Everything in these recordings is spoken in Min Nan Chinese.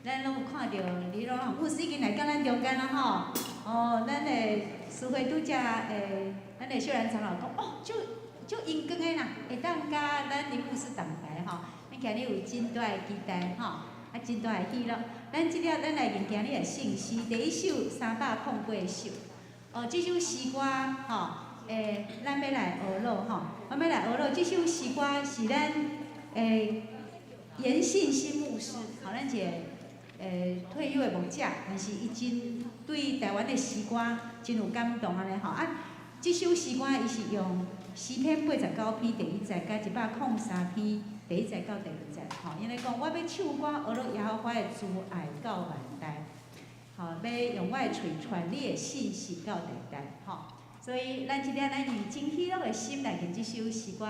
咱攏有看著李羅牧師已經來到咱中間啦吼。哦，咱的司會拄才咱的秀蘭長老講，哦，足足榮光的啦，會當佮咱林牧師同台吼。咱今日有真大的期待吼，啊，真大的喜樂。咱這了咱來念今日的聖詩，第一首308首。哦，這首詩歌吼，咱欲來學樂吼，我欲來學樂。這首詩歌是咱嚴信新牧師，吼，咱一个退休的牧者，但是伊真對台灣的詩歌真有感動按呢吼。啊，這首詩歌伊是用詩篇89篇第一節，佮103篇第一節到第二節，吼，因為講我欲唱歌學樂耶和華的慈愛到萬代，吼，欲用我的喙傳你的信實到代代，吼。所以咱這了咱用真喜樂的心來念這首詩歌，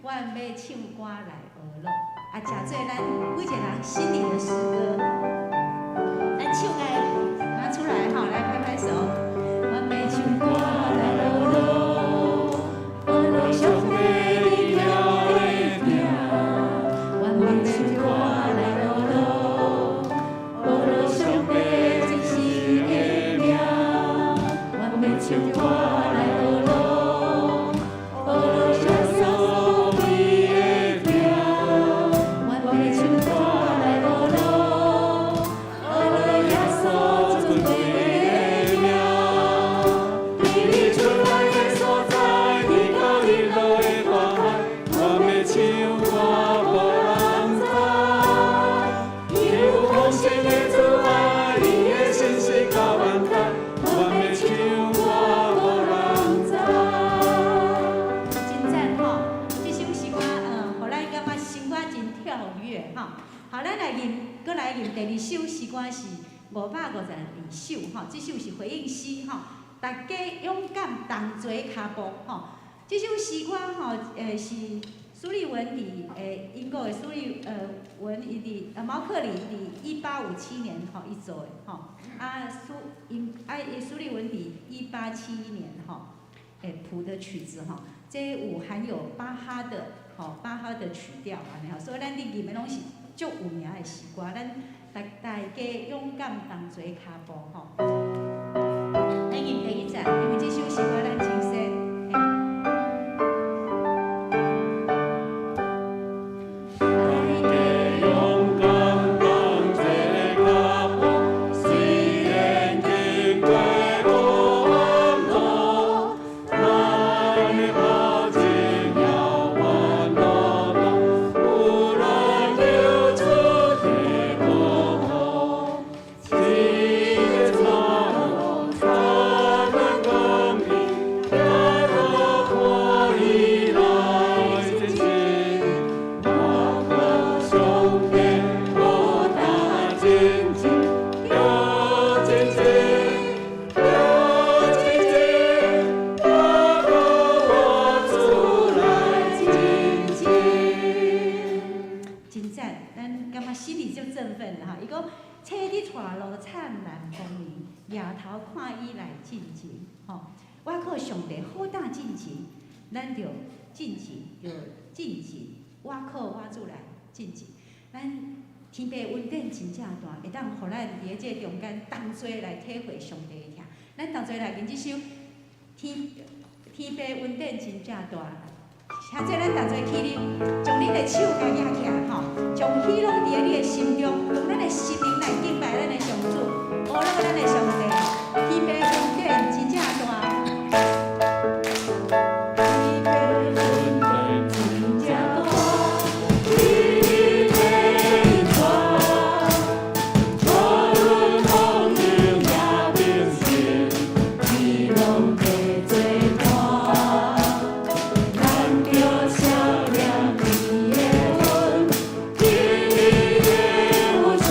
我欲唱歌來學樂，啊，誠做咱每一個人心裡的詩歌，咱手來拿出來吼，來拍拍手。我欲唱歌來學樂，學樂上帝榮耀的名。我欲唱歌來學樂，學樂上帝真實的名。我欲唱歌來學樂，學樂耶穌貴的名。我欲唱歌來學樂，學樂耶穌尊貴的名。佇你出來的所在，佇到日落的大海，我欲唱歌予人知。伊有豐盛的慈愛，伊的信實到萬代，我欲唱歌予人知。真讚吼！這首詩歌，予咱感覺心肝真跳躍吼。好，咱來念，閣來念第二首詩歌是552首吼，這首是回應詩吼。大家勇敢同齊跤步吼。這首詩歌吼，是蘇利文佇英國的蘇利文伊佇毛克里佇1857年吼伊做的吼。啊蘇英啊伊蘇利文佇1871年吼，譜的曲子吼，這有含有巴哈的吼巴哈的曲調按呢吼，所以咱佇念的攏是足有名的詩歌，咱大家勇敢同齊跤步吼。咱念第一節，因為這首詩歌咱真熟。大家勇敢同齊跤步，雖然經過黑暗路，咱的好榮耀歡樂樂，有人流出的河，這個道路燦爛光明，耶和華以來前進，我靠上帝，我大前進，要前進，要前進，我靠我主來前進。真讚，咱感覺心裡就振奮了哈。伊講，車佇帶路燦爛光明，額頭看伊來進前，吼。我靠上帝好膽進前，咱就進前，就進前。我靠我主來進前。咱天父恩典真正大，會當予咱佇這個中間同齊來體會上帝的疼。咱同齊來念這首天父恩典真正大。現在咱同齊起立，將恁的手共舉起來吼，將喜樂佇你的心中，用咱的心靈來敬拜咱的上主，學樂咱的上帝。天父恩典真正大，天父恩典真正大，你的帶，無論風雨也平靜，你攏會做伴。咱著數念伊的恩，伊的有所。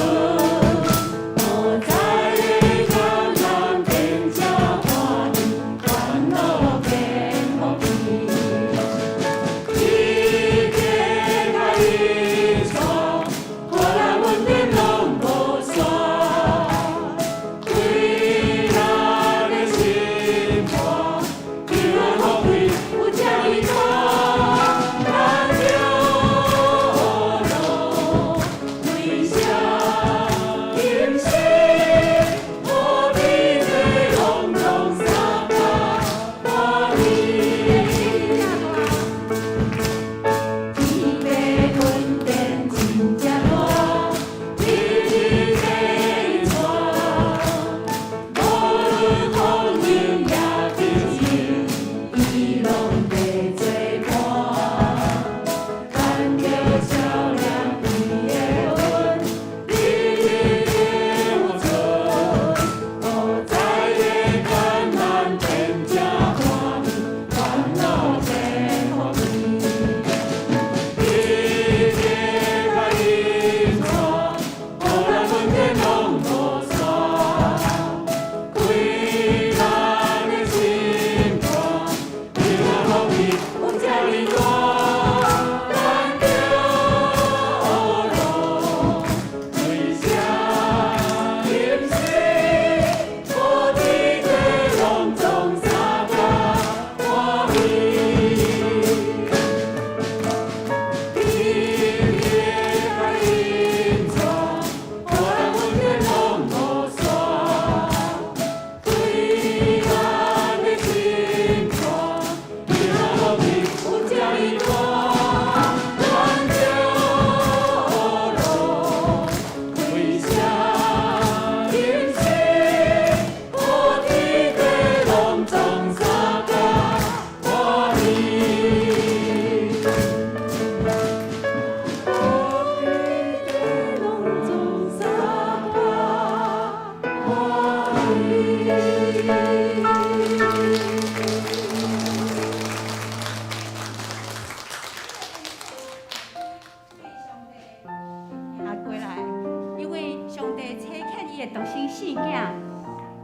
伊的獨生聖囝，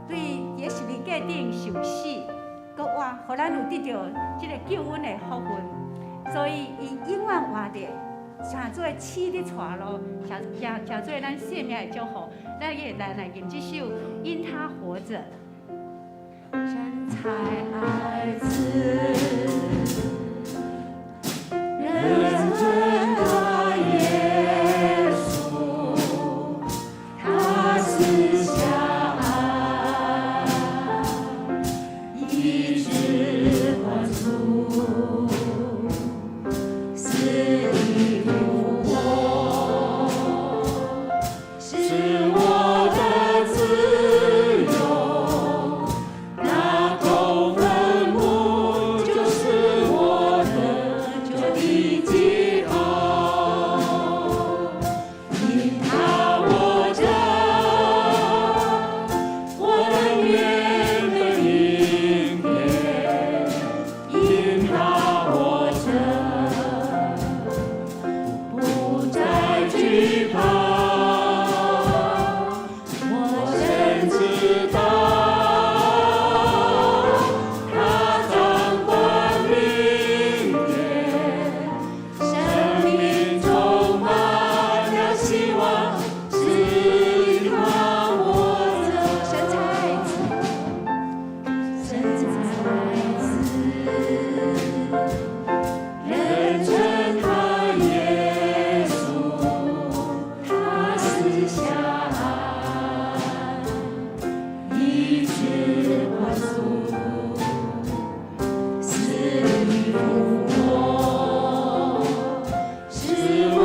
對佇咧十字架頂受死，閣活，予咱有得著這个救恩的福分。所以伊永遠活著，成做刺咧帶路，成成成做咱生命的祝福。咱也來來吟這首《因他活著》。神差愛子，認稱他耶穌，他賜下愛，醫治寬恕，死裡復活，是我的自由。那空墳墓就是我得救的記號。因他活著，我能面對明天。因他活著，不再懼怕。我深知道，他掌管明天，生命充滿了希望，只因他活著。神差愛子，神差愛子，認稱他耶穌，他賜下愛，醫治寬恕，死裡復活，是我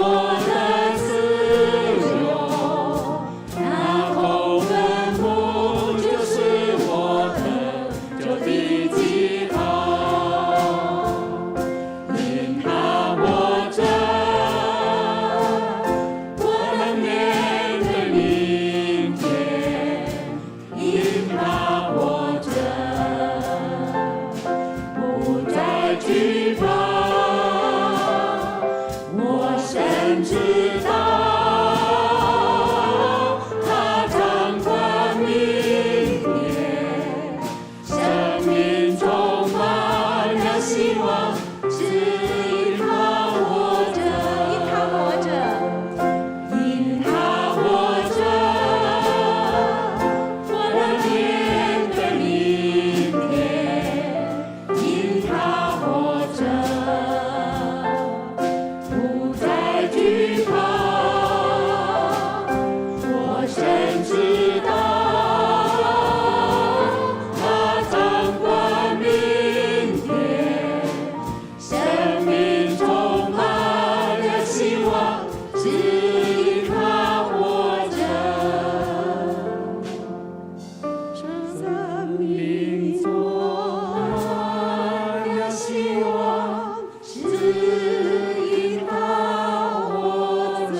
的自由。那空墳墓就是我得救的記號。因他活著，我能面對明天。因他活著，不再懼怕。我深知道，他掌管明天，生命充滿了希望，只因他活著。因他活著，因他活著，我能面對明天。因他活著，不再懼怕。我深知道，他掌管明天，生命充滿了希望，只因他活著。生命充滿了希望，只因他活著。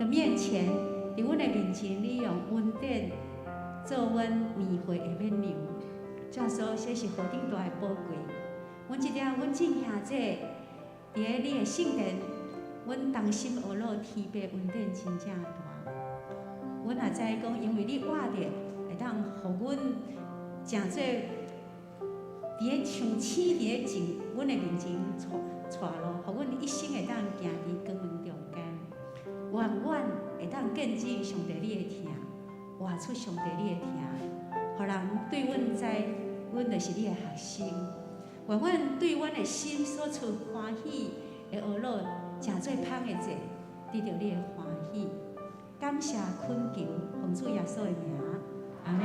的面前，佇阮的面前，你用恩典做阮年歲的勉糧。主耶穌，這是何等大的寶貴！阮這點，阮眾兄弟，佇咧你的聖殿，阮同心學樂天父恩典真正大。阮也知講，因為你活著，會當予阮成做佇咧像星佇咧前，阮的面前帶帶路，予阮一生會當行佇光明中間，願阮會當見證上帝你的疼，活出上帝你的疼，予人對阮知，阮就是你的學生。願阮對阮的心所出歡喜的學樂，成做芳的祭，得著你的歡喜。感謝懇求，奉主耶穌的名，阿們。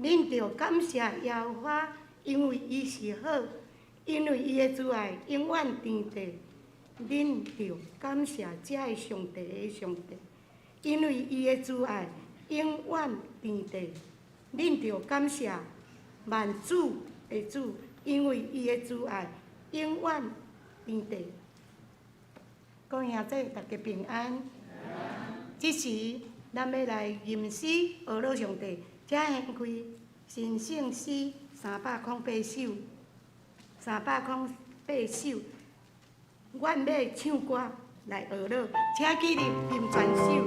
恁著感謝耶和華，因為伊是好，因為伊的慈愛永遠長駐。恁著感謝這个上帝的上帝，因為伊的慈愛永遠長駐。恁著感謝萬主的主，因為伊的慈愛永遠長駐。各位兄弟，大家平安。這時，咱欲來吟詩學樂上帝，請掀開神聖詩308首，308首，阮欲唱歌來學樂，請起立吟全首。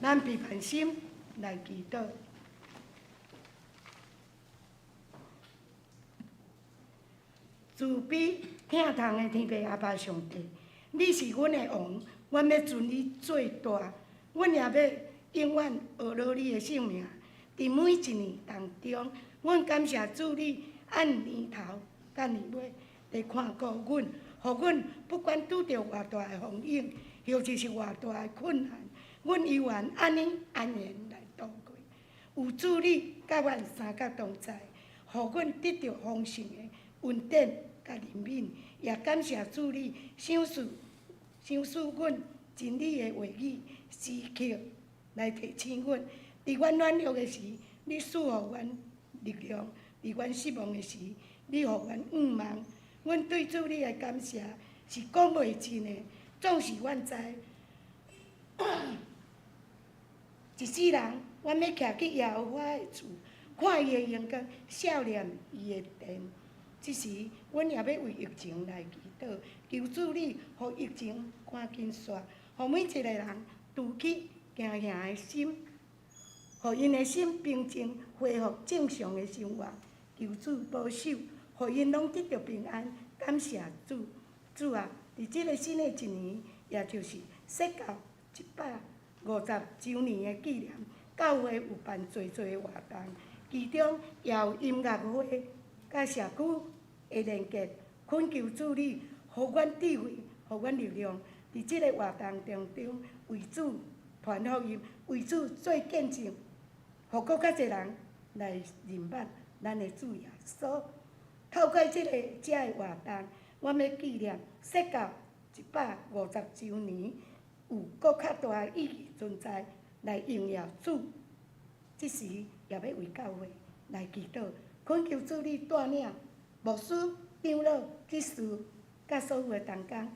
咱平凡心來祈禱。慈悲疼痛的天父阿爸上帝，你是阮的王，阮欲尊你做大，阮也欲永遠呵咾你的聖名。佇每一年當中，阮感謝主你按年頭佮年尾來看顧阮，予阮不管拄著偌大的風湧，或者是偌大的困難，阮猶原按呢安然來度過。有主你佮阮相佮同在，予阮得著豐盛的恩典佮憐憫，也感謝主你賞賜賞賜阮真理的話語，時刻來提醒阮。佇阮軟弱的時，你賜予阮力量；佇阮失望的時，你予阮向望。阮對主你的感謝是講袂盡的，總是阮知，一世人，阮欲徛去耶和華的厝，看伊的榮光，數念伊的殿。這時，阮也欲為疫情來祈禱，求主你予疫情趕緊煞，予每一個人除去驚嚇的心，予𪜶的心平靜，恢復正常的生活。求主保守，予𪜶攏得著平安。感謝主，主啊！佇這个新的一年，也就是釋教150週年的紀念，教會有辦濟濟活動，其中也有音樂會佮社區的連結。懇求主你，予阮智慧，予阮力量，佇這个活動當中為主傳福音，為主做見證，予閣較濟人來認捌咱的主耶穌。透過這个遮的活動，阮欲紀念釋教150週年，有閣較大的意義存在，來榮耀主。這時也欲為教會來祈禱，懇求主你帶領牧師、長老、執事，佮所有的同工，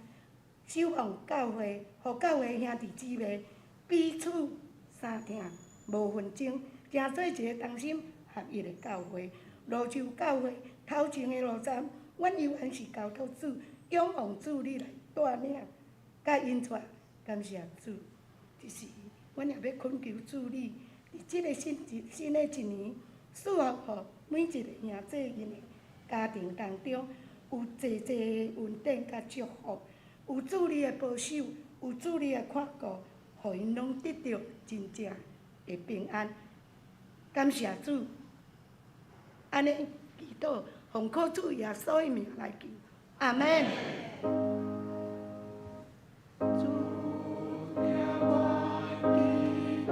守望教會，予教會兄弟姊妹彼此相疼，無紛爭，成做一个同心合一的教會。蘆洲教會頭前的路站，阮猶原是交託主，仰望主你來帶領，佮引帶，感謝主。這時，阮也欲懇求主你，佇這个新一新的一年，賜福予每一个兄弟𪜶的家庭當中，有濟濟的恩典佮祝福，有主你的保守，有主你的看顧，予𪜶攏得著真正的平安。感謝主。按呢祈禱，奉靠主耶穌的名來求，阿們。主聽我祈禱，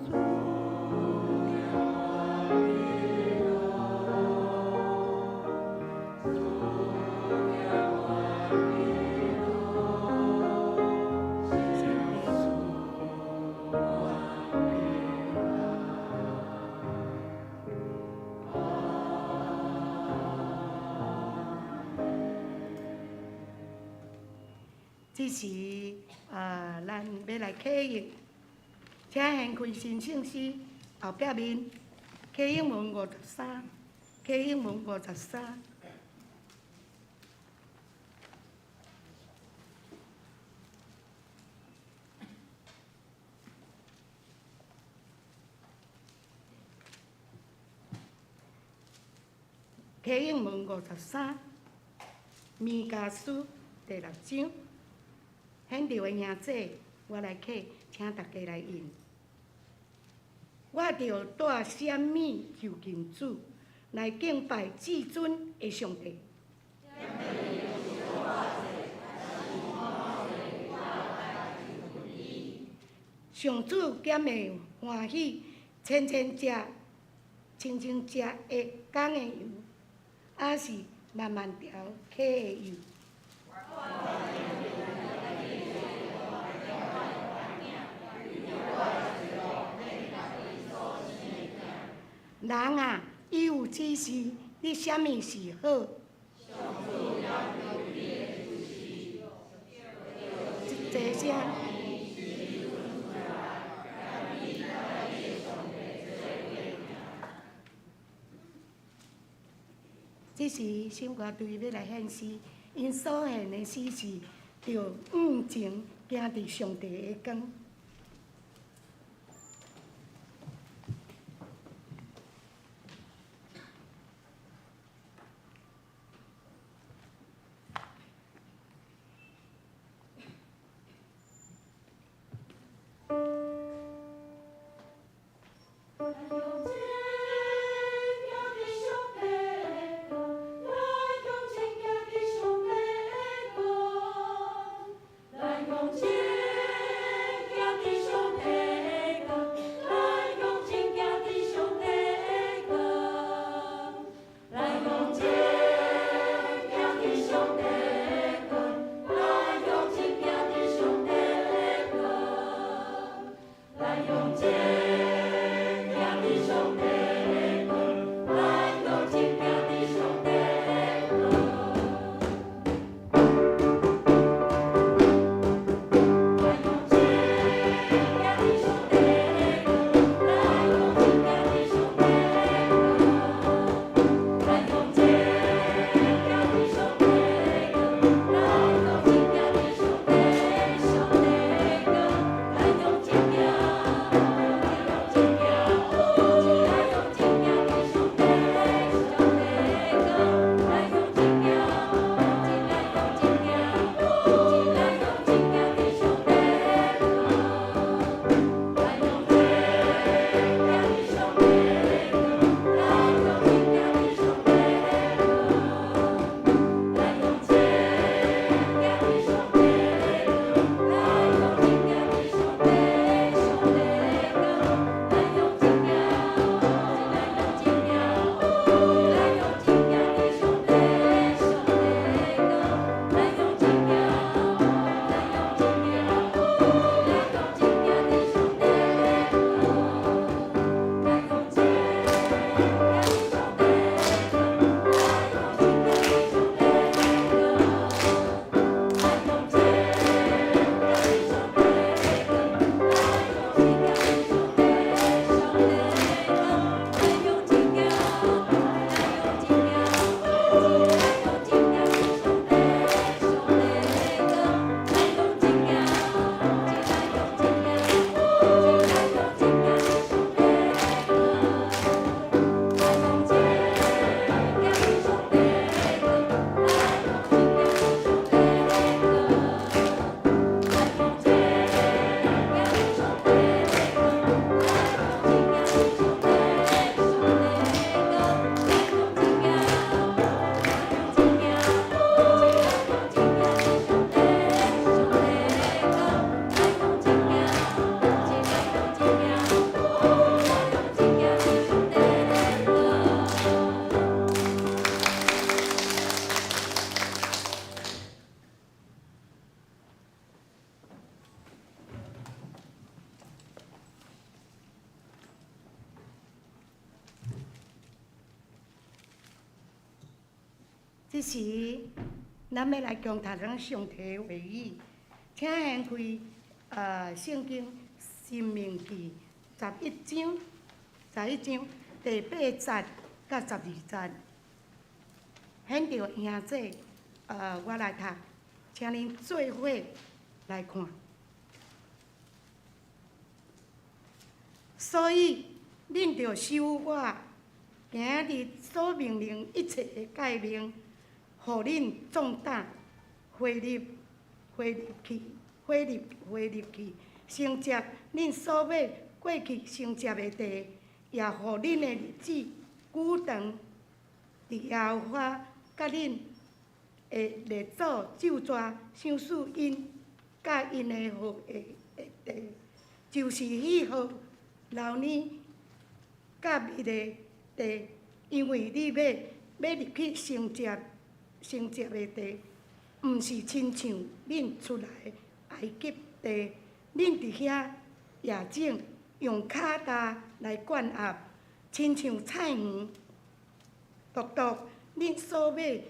主聽我祈禱，主聽我祈禱，聖賜我平安。這時，啊，咱欲來啟應，請掀開新聖詩後壁面，啟應文五十三，啟應文五十三。啟應文五十三，彌迦書第六章。現場的兄弟，我來啟，請大家來應。我著帶啥物就近主，來敬拜至尊的上帝？上主敢會歡喜千千隻、千千隻的公的羊，抑是萬萬條溪的羊？人啊，伊有指示你啥物是好。這聲。這時，聖歌隊欲來獻詩，𪜶所獻的詩是《著向前行佇上帝的光。這時，咱欲來共讀咱上帝的話語，請掀開聖經申命記十一章，十一章第八節佮十二節，現著兄姊，我來讀，請恁做伙來看。所以，恁著守我今日所命令一切的誡命，予恁壯膽，回入回入去，回入回入去，承接恁所欲過去承接的地，也予恁的日子久長。佇耶和華佮恁的列祖咒詛賞賜𪜶佮𪜶的後裔的地，就是彼河流奶佮蜜的地，因為你欲入去承接承接的地，毋是親像恁出來埃及地，恁佇遐野種，用跤踏來灌壓，親像菜園。獨獨恁所欲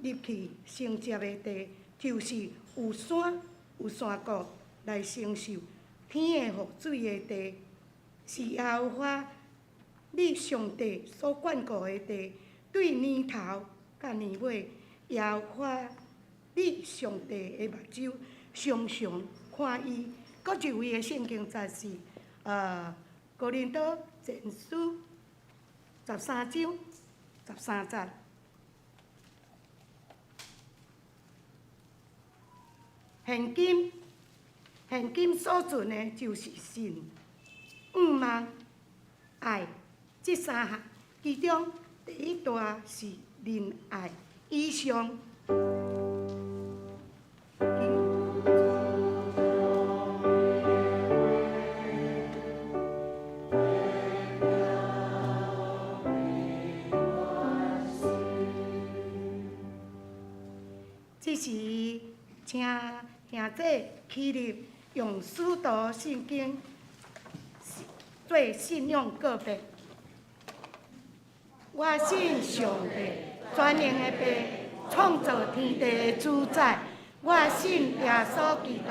入去承接的地，就是有山有山谷來承受天的雨水的地，是耶和華你上帝所眷顧的地，對年頭佮年尾，耶和華你上帝的目睭常常看伊。閣一位的聖經節是，哥林多前書13章13節。現今，現今所存的，就是信、向望、愛這三項，其中第一大是仁愛。以上。這時，請兄弟起立，用使徒信經做信仰告白。我信上帝，全能的父，創造天地的主宰。我信耶穌基督，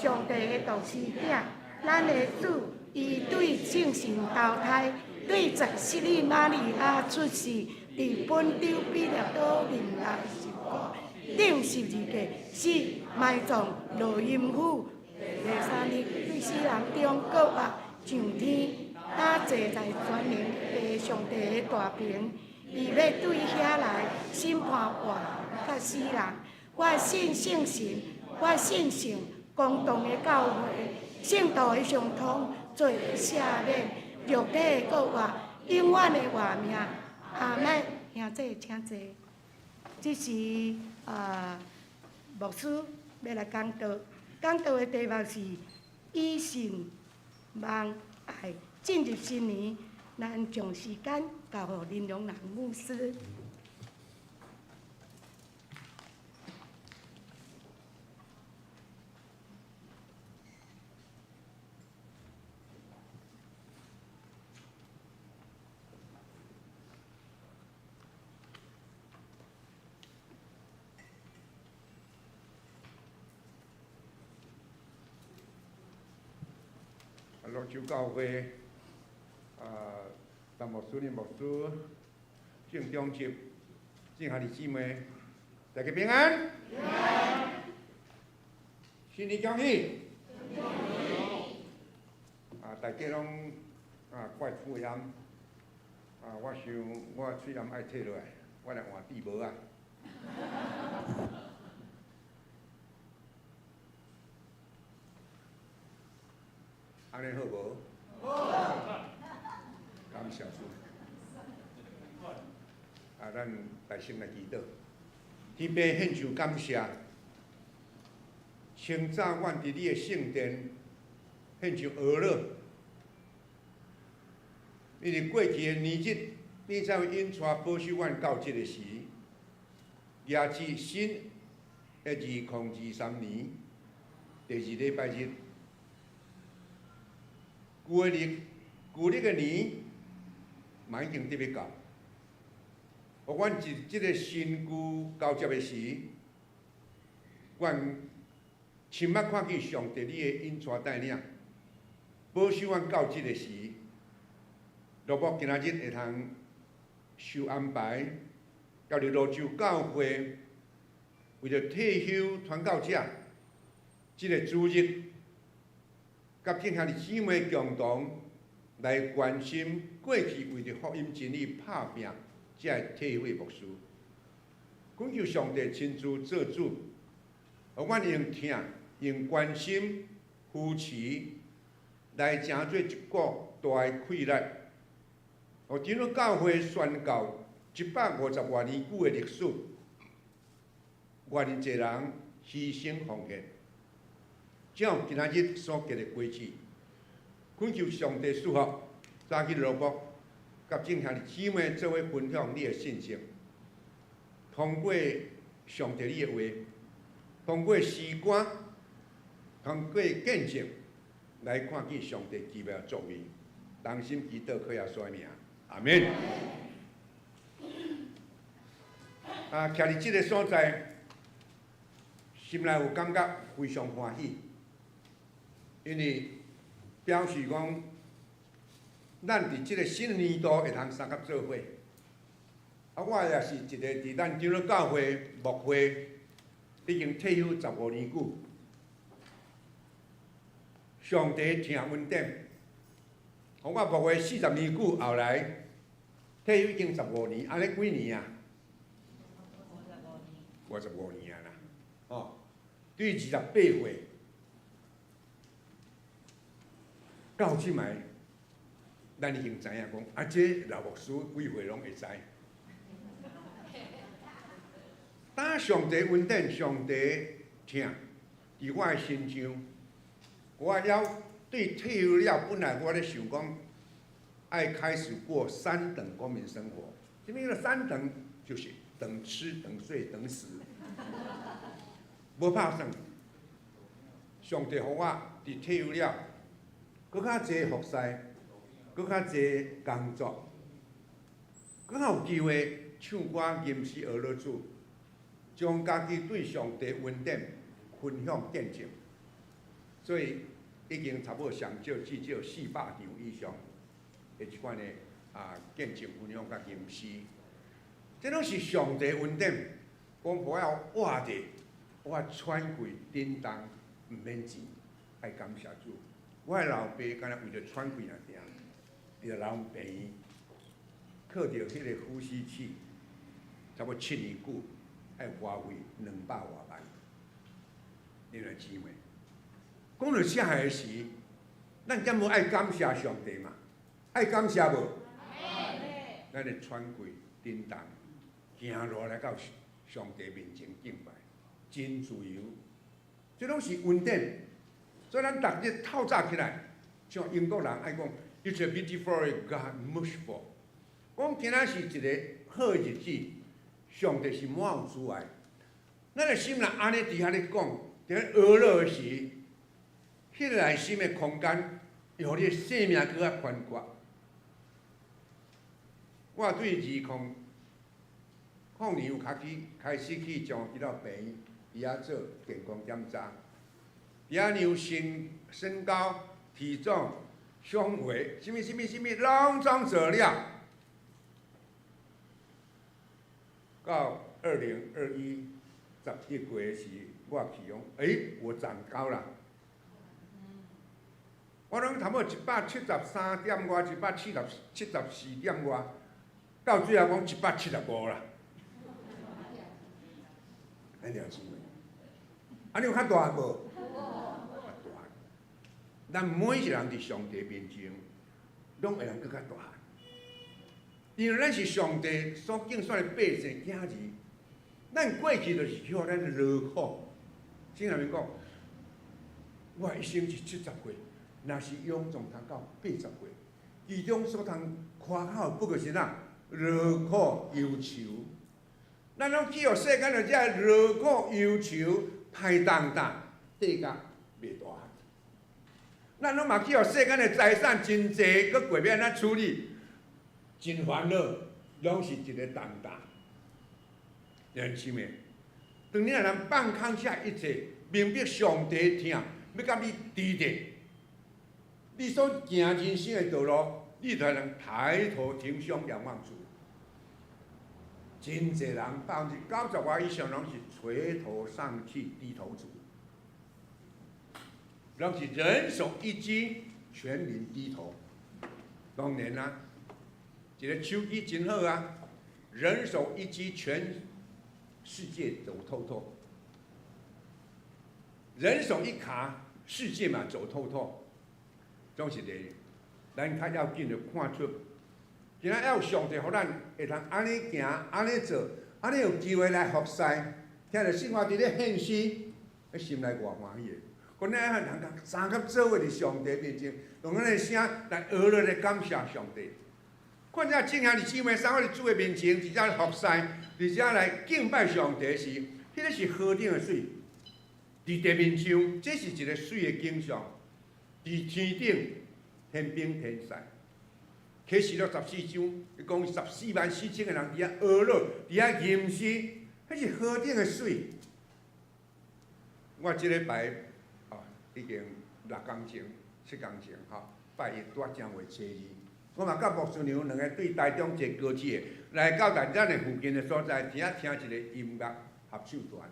上帝的獨生子，咱的主。伊對聖神投胎，對在洗禮瑪利亞出世，佇本丟彼拉多面內受苦，釘十字架，死，埋葬，落陰府，第三日對死人中復活，上天，啊坐在全能的上帝的大爿，伊欲對遐來審判活人佮死人。我信聖神，我信聖公同的教會，聖徒的相通，罪的赦免，肉體的復活，永遠的活命。阿們，兄弟請坐。這時啊，牧師欲來講道，講道的題目是以信望愛。進入新年，咱將時間交予林良南牧師。蘆洲教會，啊，陳牧師、林牧師、鄭長執、鄭兄弟姊妹，大家平安。平安。新年恭喜。恭喜。啊，大家攏啊掛喙罨，啊，我想我喙罨愛退落來，我來換戴帽仔。按呢好無？好。感謝主。啊，咱大聲來祈禱。天父獻上感謝，清早阮佇你的聖殿獻上哀樂，因為過去的年日，你才會引帶保守阮到這個時，也是新的2023年第二禮拜日。舊的日，舊曆的年，嘛已經得欲到。予阮佇這个新舊交接的時，阮親目看見上帝你的引帶帶領，保守阮到這个時，落幕今仔日會通受安排，到佇蘆洲教會，為著退休傳教者，這个主日，佮眾兄弟姊妹共同來關心過去為著福音真理拍拚這个退休的牧師，懇求上帝親自做主，予阮用疼、用關心、扶持，來成做一股大的氣力，予長老教會宣告150外年久的歷史，偌爾濟人犧牲奉獻，才有今仔日所結的果子。懇求上帝賜福，早起蘿蔔，佮眾兄弟姊妹做伙分享你的信息，通過上帝你的話，通過詩歌，通過見證，來看見上帝奇妙作為。同心祈禱，靠耶穌的名，阿們。啊，徛佇這个所在，心內有感覺非常歡喜，因為表示講，咱佇這个新年度會通相佮做伙。啊，我也是一個佇咱長老教會牧會已經退休15年久，上帝疼恩典，予我牧會40年久，後來退休已經十五年，按呢幾年啊？55年啊啦，哦，對28歲到這擺，咱已經知影講，啊，這老牧師幾歲攏會知。當上帝恩典，上帝疼，佇我的身上，我了對退休了，本來我咧想講，愛開始過三等公民生活。啥物叫做三等？就是等吃、等睡、等死。無拍算，上帝予我佇退休了，閣較濟服侍，閣較濟工作，閣較有機會唱歌、吟詩、學樂主，將家己對上帝恩典分享見證。所以已經差不多上少至少400場以上的這款的見證分享佮吟詩，這攏是上帝恩典。講無要活著，我喘氣振動毋免錢，愛感謝主。我的老爸敢若為著喘氣爾定，佇人病院靠著彼个呼吸器，差不多7年久，愛花費200外萬。兄弟姊妹，講到遮个時，咱敢無愛感謝上帝嘛？愛感謝無？咱的喘氣振動，行路來到上帝面前敬拜，真自由。這攏是恩典。所以咱逐日透早起來，像英國人愛講，It's a beautiful God merciful。講今仔是一個好的日子，上帝是滿有慈愛。咱的心若按呢佇遐咧講，佇咧學樂時，彼個內心的空間，會予你的生命閣較寬闊。我對2000年有開始開始去將基老病院佇遐做健康檢查，佇遐量身高、體重、胸圍，啥物啥物啥物，攏總做了。到2021 11月時，我去講，欸，我長高啦！我攏差不多173點外，174點外，到最後講175啦。按呢是袂？按呢有較大漢無？較大漢。咱每一個人佇上帝面前，攏會當閣較大漢。因為咱是上帝所揀選的百姓囝兒，咱過去就是予咱勞苦。聖經內面講，我一生是70歲，若是勇壯通到80歲，其中所通誇口的不過是啥？勞苦憂愁。咱攏去予世間的這勞苦憂愁歹重擔，缀甲袂大漢。咱攏嘛去予世間的財產真濟，閣過欲按怎處理？真煩惱，攏是一個重擔。弟兄姊妹，當你若能放空這一切，明白上帝疼，欲共你治治，你所行人生的道路，你才能抬頭挺胸仰望主。真濟人90外以上攏是垂頭喪氣低頭族，攏是人手一機，全民低頭。當然啦，一個手機真好啊，人手一機，全世界走透透。人手一卡，世界嘛走透透。總是的，咱較要緊就看出，今仔猶有上帝予咱會通按呢行，按呢做，按呢有機會來服侍，聽著聖話佇咧獻詩，彼心內偌歡喜的。講咱遐人共三甲做伙佇上帝面前，用咱的聲來學落來感謝上帝。看這眾兄弟姊妹三個佇主的面前，佇遮服侍，佇遮來敬拜上帝時，彼個是何等的媠！佇地面上，這是一個媠的景象；佇天頂，天兵天使。啟示錄14章，伊講144,000個人佇遐學樂，佇遐吟詩，彼是何等的媠！我這禮拜已經6工前、7工前吼，拜一拄仔正月初二，我嘛佮牧師娘兩个對台中坐高鐵來到咱的附近的所在，佇遐聽一个音樂合唱團，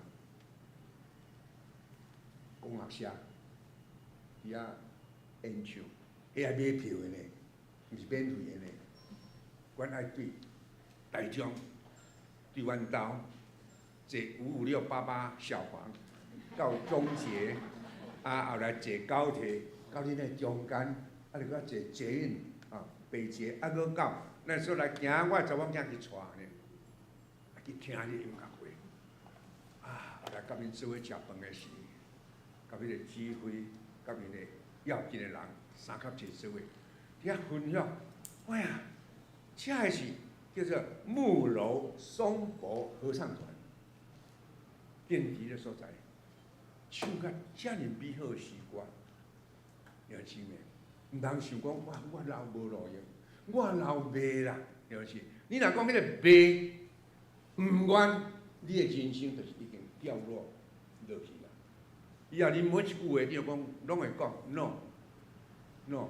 光學社，佇遐演唱，彼愛買票的呢，毋是免費的呢。阮愛對台中，對阮兜坐55688小黃到中捷，啊後來坐高鐵到恁的中間，啊閣坐捷運啊北捷，啊閣到咱所來行，我查某囝去帶呢，啊去聽這音樂會，啊後來佮𪜶做伙食飯的時，佮彼個指揮，佮𪜶的要緊的人三較濟做伙，佇遐分享，哇呀，這个是叫做木樓松柏合唱團，建佇的所在，唱甲遮爾美好的詩歌，年輕的，毋通想講哇，我老無路用，我老袂啦，對不是？你若講彼個袂，毋願，你的人生就是已經掉落落去啦。以後你每一句話，你就講，攏會講 no no。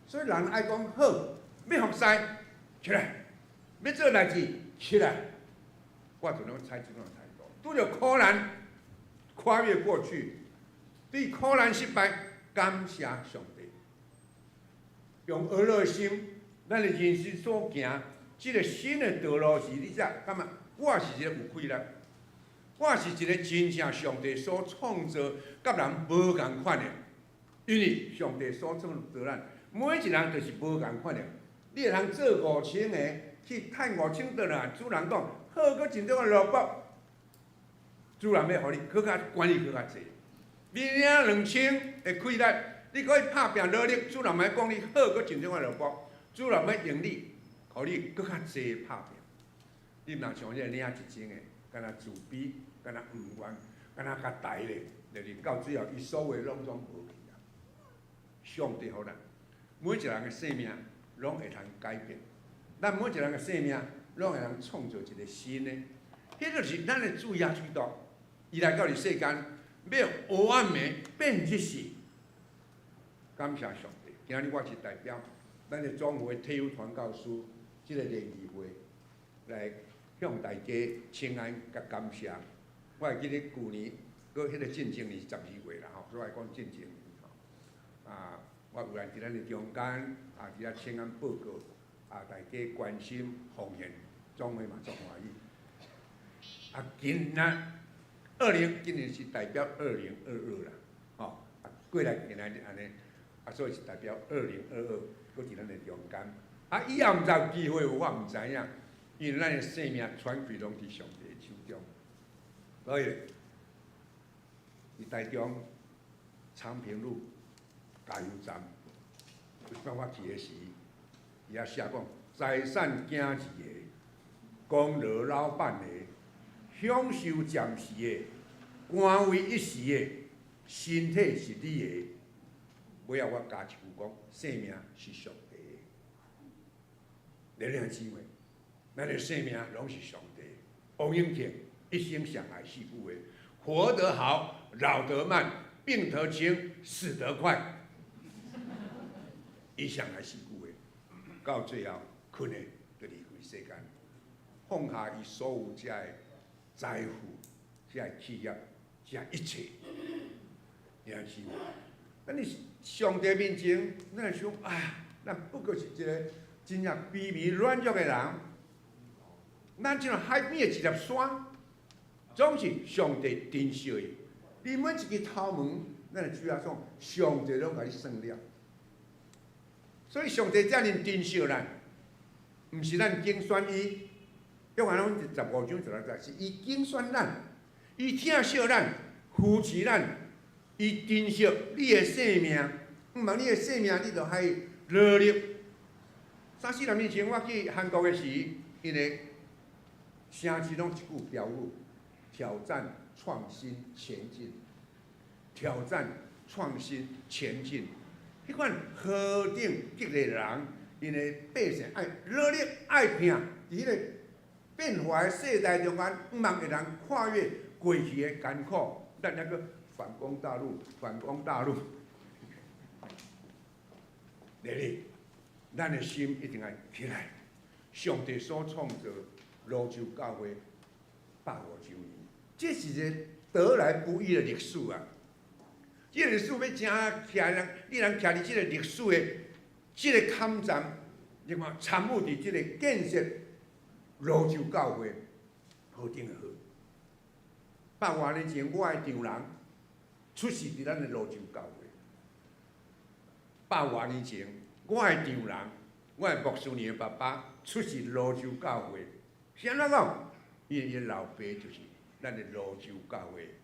所以人愛講好，欲服侍起來，欲做代誌起來，我就攏採這種態度。拄著苦難，跨越過去，對苦難失敗，感謝上帝，用歡樂心，咱的人生所行，這個新的道路是，你知感覺？我是一個有氣力，我是一個真正上帝所創造，佮人無仝款的，因為上帝所創造咱，每一人就是無仝款的。你會通做5000个去趁5000轉來，主人講好，閣盡忠的奴僕，主人欲予你閣較管理閣較濟。你領2000的氣力，你閣去拍拚努力，主人欲講你好，閣盡忠的奴僕，主人欲用你，予你閣較濟拍拚。你毋通像這個領1000个，敢若自卑，敢若毋願，敢若較呆咧，就是到最後，伊所有攏總無去啊。上帝予咱每一個人的生命攏會通改變，咱每一個人的生命攏會通創造一個新的，彼就是咱的主耶穌基督，伊來到這世間，欲黑暗暝變日時。感謝上帝，今日我是代表咱的總會退休傳教師這個聯誼會來向大家請安佮感謝。我會記得舊年，閣彼個進前年是12月啦吼，所以我講進前年吼。啊，我有來佇咱的中間，啊，佇遐請安報告，啊，大家關心奉獻，總會嘛足歡喜。啊，今仔二零今年是代表2022啦，吼，啊，過來今仔日按呢，啊，所以是代表二零二二，閣佇咱的中間。啊，以後毋知有機會無，我毋知影，因為咱的生命全權攏佇上帝的手中。所以，佇台中昌平路加油站，有一擺我去的時，伊遐寫講財產行字的、功勞老闆的、享受暫時的、官位一時的、身體是你的。尾仔我加一句講，生命是上帝的。弟兄姊妹，咱的生命攏是上帝。王永慶一生上愛四句話：活得好，老得慢，病得輕，死得快。伊上愛四句話，到最後睏的就離開世間，放下伊所有這个財富、這个企業、這一切。弟兄姊妹，咱佇上帝面前，咱會想啊，咱不過是一個真正卑微軟弱的人，咱就像海邊的一粒沙，總是上帝珍惜的。你每一支頭毛，咱的主耶穌，上帝攏共你算了。所以上帝遮爾珍惜咱，毋是咱揀選伊。約翰福音15章16節，是伊揀選咱，伊疼惜咱，扶持咱，伊珍惜你的生命。毋茫你的生命，你著愛努力。三四十年前我去韓國的時，𪜶的城市攏一句標語：挑戰、創新、前進。挑戰、創新、前進。彼款何等激勵人，𪜶的百姓愛努力、愛拚，佇彼個變化的世代中間，毋茫會通跨越過去的艱苦，咱猶閣反攻大陸，反攻大陸。弟弟，咱的心一定愛起來。上帝所創造蘆洲教會150周年，這是一個得來不易的歷史啊！這個歷史欲誠徛人，你人徛佇這個歷史的這個坎站，你看參與佇這個建設蘆洲教會，何等的好！百外年前，我的丈人出世佇咱的蘆洲教會。百外年前，我的丈人，我的牧師娘的爸爸出世蘆洲教會。是按怎講？因為伊老爸就是咱的蘆洲教會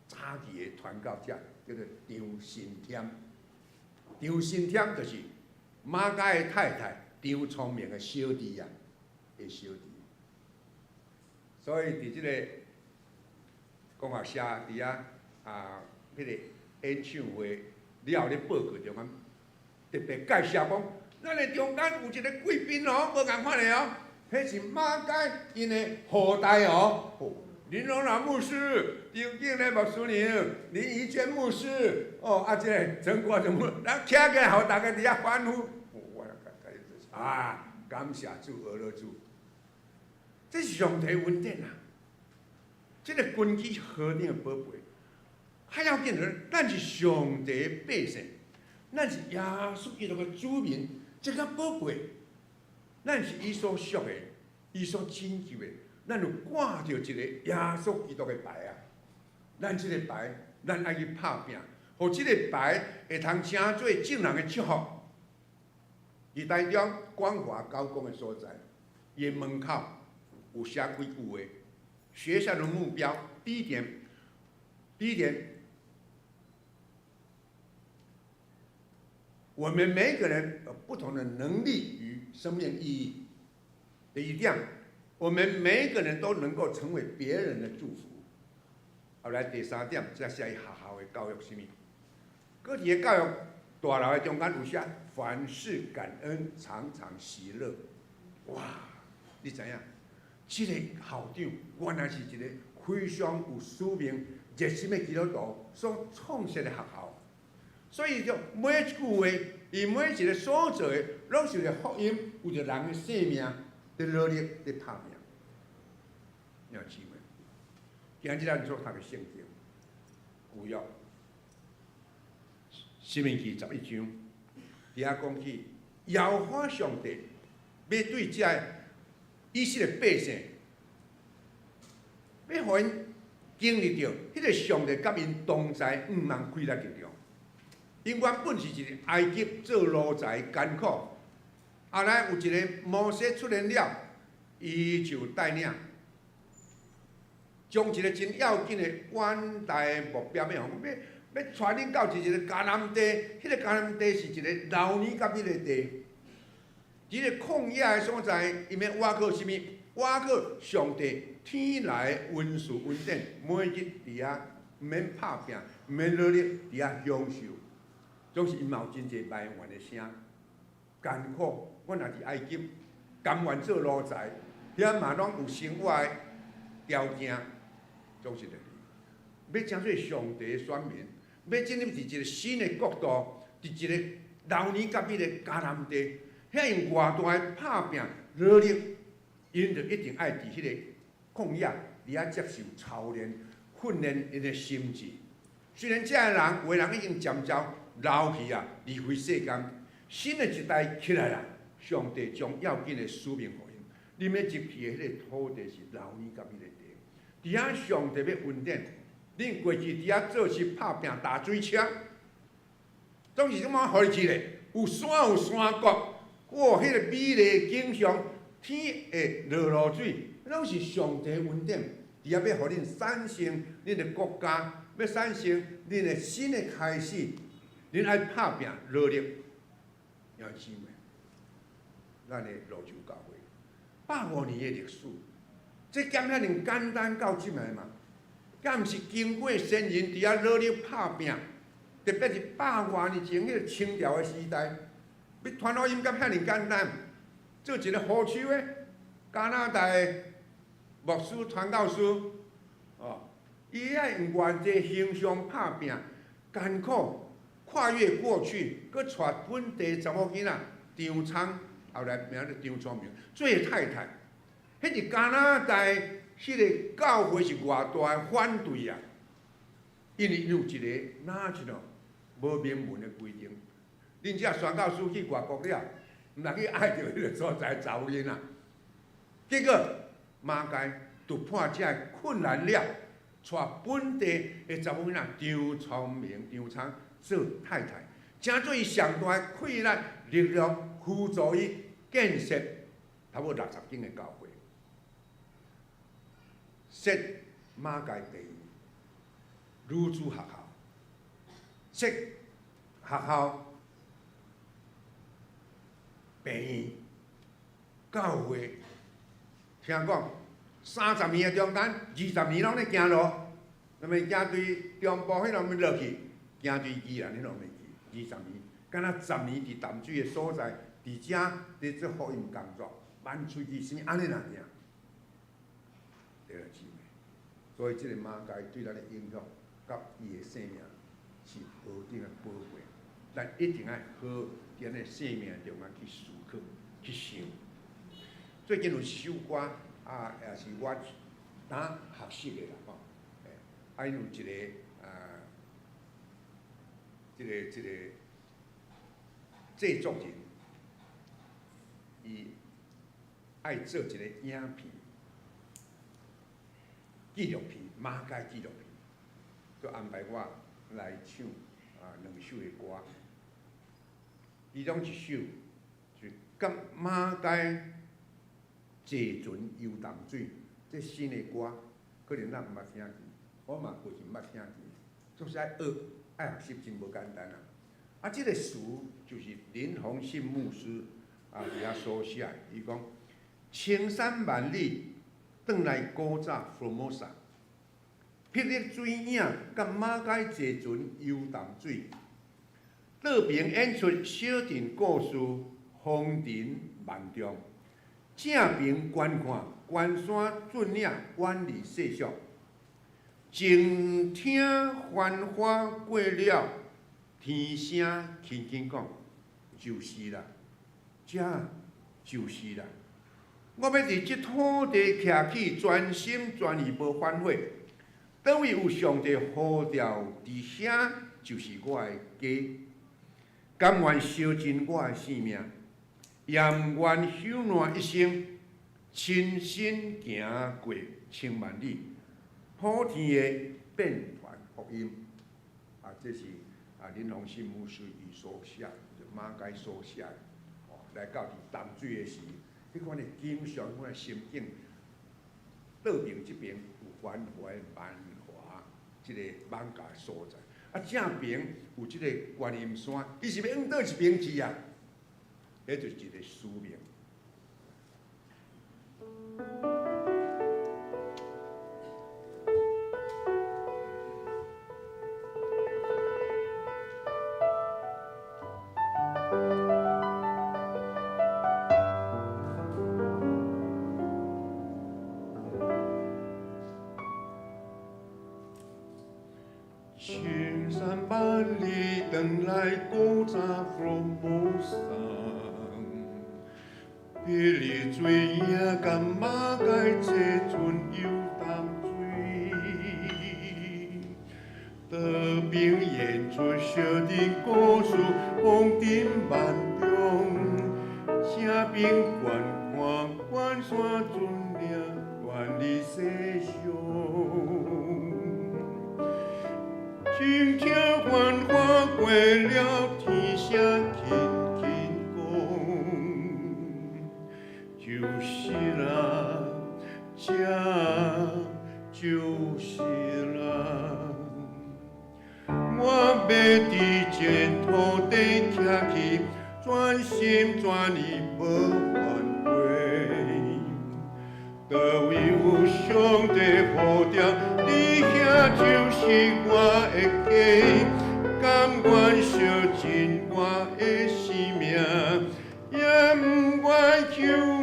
早期的傳教者，叫做張新添。張新添就是馬偕的太太張聰明的小弟啊，的小弟。所以佇這個講學社佇遐啊，彼個演唱會了後咧報告中間，特別介紹講，咱的中間有一個貴賓哦，無仝款的哦，彼是馬偕𪜶的後代哦。林榮老牧師、張敬禮牧師娘、林怡娟牧師，哦，啊，這個陳國忠牧，咱徛起來，予大家佇遐歡呼。我啊，感謝主，阿樂主，這是上帝恩典啊！這個根基何等的寶貝，較要緊的，咱是上帝百姓，咱是耶穌基督的子民，這個寶貝，咱是伊所屬的，伊所拯救的。咱有掛著一個耶穌基督的牌啊！咱這個牌，咱愛去拍拚，予這個牌會通成做眾人的祝福。佇台中光華高工的所在，伊的門口有寫幾句話：學校的目標，第一點，第一點，我們每個人有不同的能力與生命意義。第二點。我們每一個人都能夠成為別人的祝福。後來第三點，這是學校的教育啥物？閣佇個教育大樓的中間有寫：凡事感恩，常常喜樂。哇！你知影？這個校長原來是一個非常有使命、熱心的基督徒所創設的學校，所以就每一句話，伊每一個所做的，攏是為福音，為著人的性命。佇努力，佇拍拚，兄姊妹，今日咱所讀的聖經，舊約，申命記11章，佇遐講起，耶和華上帝欲對這个以色列百姓，欲予𪜶經歷著彼個上帝佮𪜶同在，毋通開力力量。𪜶原本是一個埃及做奴才艱苦。後來有一個摩西出現了，伊就帶領，將一個真要緊的遠大目標，欲予欲欲帶恁到一個迦南地，彼個迦南地是一個流奶佮蜜的地。佇個曠野的所在，𪜶欲倚靠啥物？倚靠上帝天來的恩賜恩典，每日佇遐毋免拍拚，毋免努力，佇遐享受，總是𪜶嘛有真濟埋怨的聲。艱苦，阮若佇埃及甘願做奴才，遐嘛攏有生活的條件，總是著欲成做上帝的選民，欲進入佇一個新的國度，佇一個流奶佮蜜的迦南地，遐用偌大的拍拚努力，𪜶就一定愛佇彼個曠野佇遐接受操練、訓練𪜶的心志。雖然這个人有的人已經漸漸老去啊，離開世間。新的一代起來啦，上帝將要緊的使命予𪜶。恁欲入去的彼個土地是流奶佮蜜的地，佇遐上帝欲恩典，恁過去佇遐做事拍拚踏水車，總是怎麼予你去咧？有山有山谷，哇！彼個美麗景象，天會落露水，攏是上帝恩典。佇遐欲予恁產生恁的國家，欲產生恁的新的開始，恁愛拍拚努力。兄姊妹，咱的蘆洲教會150年的歷史，這敢遐爾簡單到這擺嘛？敢毋是經過先人佇遐努力拍拚，特別是百外年前彼個清朝的時代，欲傳福音敢遐爾簡單？做一個好手的加拿大的牧師傳教士，哦，伊愛用偌濟形象拍拚，艱苦。跨越過去，閣帶本地查某囡仔張倉，後來名做張聰明，做太太。彼佇加拿大，彼個教會是偌大的反對啊！因為有一個哪一個無明文的規定。恁遮宣教師去外國了，毋若去愛著彼个所在查某囡仔。結果馬偕突破這个困難了，帶本地的查某囡仔張聰明、張聰做太太，成做伊上大的氣力力量，輔助伊建設差不多60間的教會，設馬偕病院、女子學校，設學校、病院、教會，聽講30年的中間，20年攏咧行路，那麼行對中部彼邊落去，行對宜蘭彼邊去，二十年，敢若十年佇淡水的所在，佇遮佇做福音工作，挽喙齒啥物按呢爾爾。對啦，姊妹，所以這个馬偕對咱的影響，佮伊的生命是何等的寶貴，咱一定愛好佇咱的生命中間去思考、去想。最近有一首歌啊，也是我當學習的啦吼。啊，𪜶有一个啊，這个製作人，伊愛做一个影片。紀錄片，馬偕紀錄片，就安排我來唱啊兩首的歌，其中一首是佮馬偕坐船遊淡水，這新的歌可能咱毋捌聽過，我嘛過去毋捌聽過，就是愛學愛學習真無簡單啊！啊，這个詞就是林宏信牧師啊佇遐所寫的，伊講青山萬里。轉來古早福摩薩，霹靂水影佮馬偕坐船遊淡水，倒爿演出小鎮故事，風塵萬丈；正爿觀看關山峻嶺遠離世俗，靜聽繁華過了，天聲輕輕講，就是啦，這就是啦。我欲佇這土地徛起，全心全意無反悔。佗位有上帝呼召佇遐，就是我的家。甘願燒盡我的性命，也毋願休爛一生，親身行過千萬里，普天的遍傳福音。啊，這是啊林宏信牧師伊所寫，就馬偕所寫的，哦，來到佇淡水的時。彼款的景象，彼款的心境，倒爿這爿有繁華的萬華，這个艋舺所在。啊，正爿有這个觀音山，伊是欲往佗一爿去啊？彼就是一个使命。青山萬里，轉來古早福摩薩，霹靂水影佮馬偕坐船遊淡水，倒爿演出小鎮故事，風塵萬丈，正爿觀看關山峻嶺，遠離世俗。靜聽繁華過了，天聲輕輕講，就是啦，這就是啦。我欲佇這土地徛起，全心全意無反悔。佗位有上帝呼召，佇遐就是我的家，甘願燒盡我的生命，也毋願休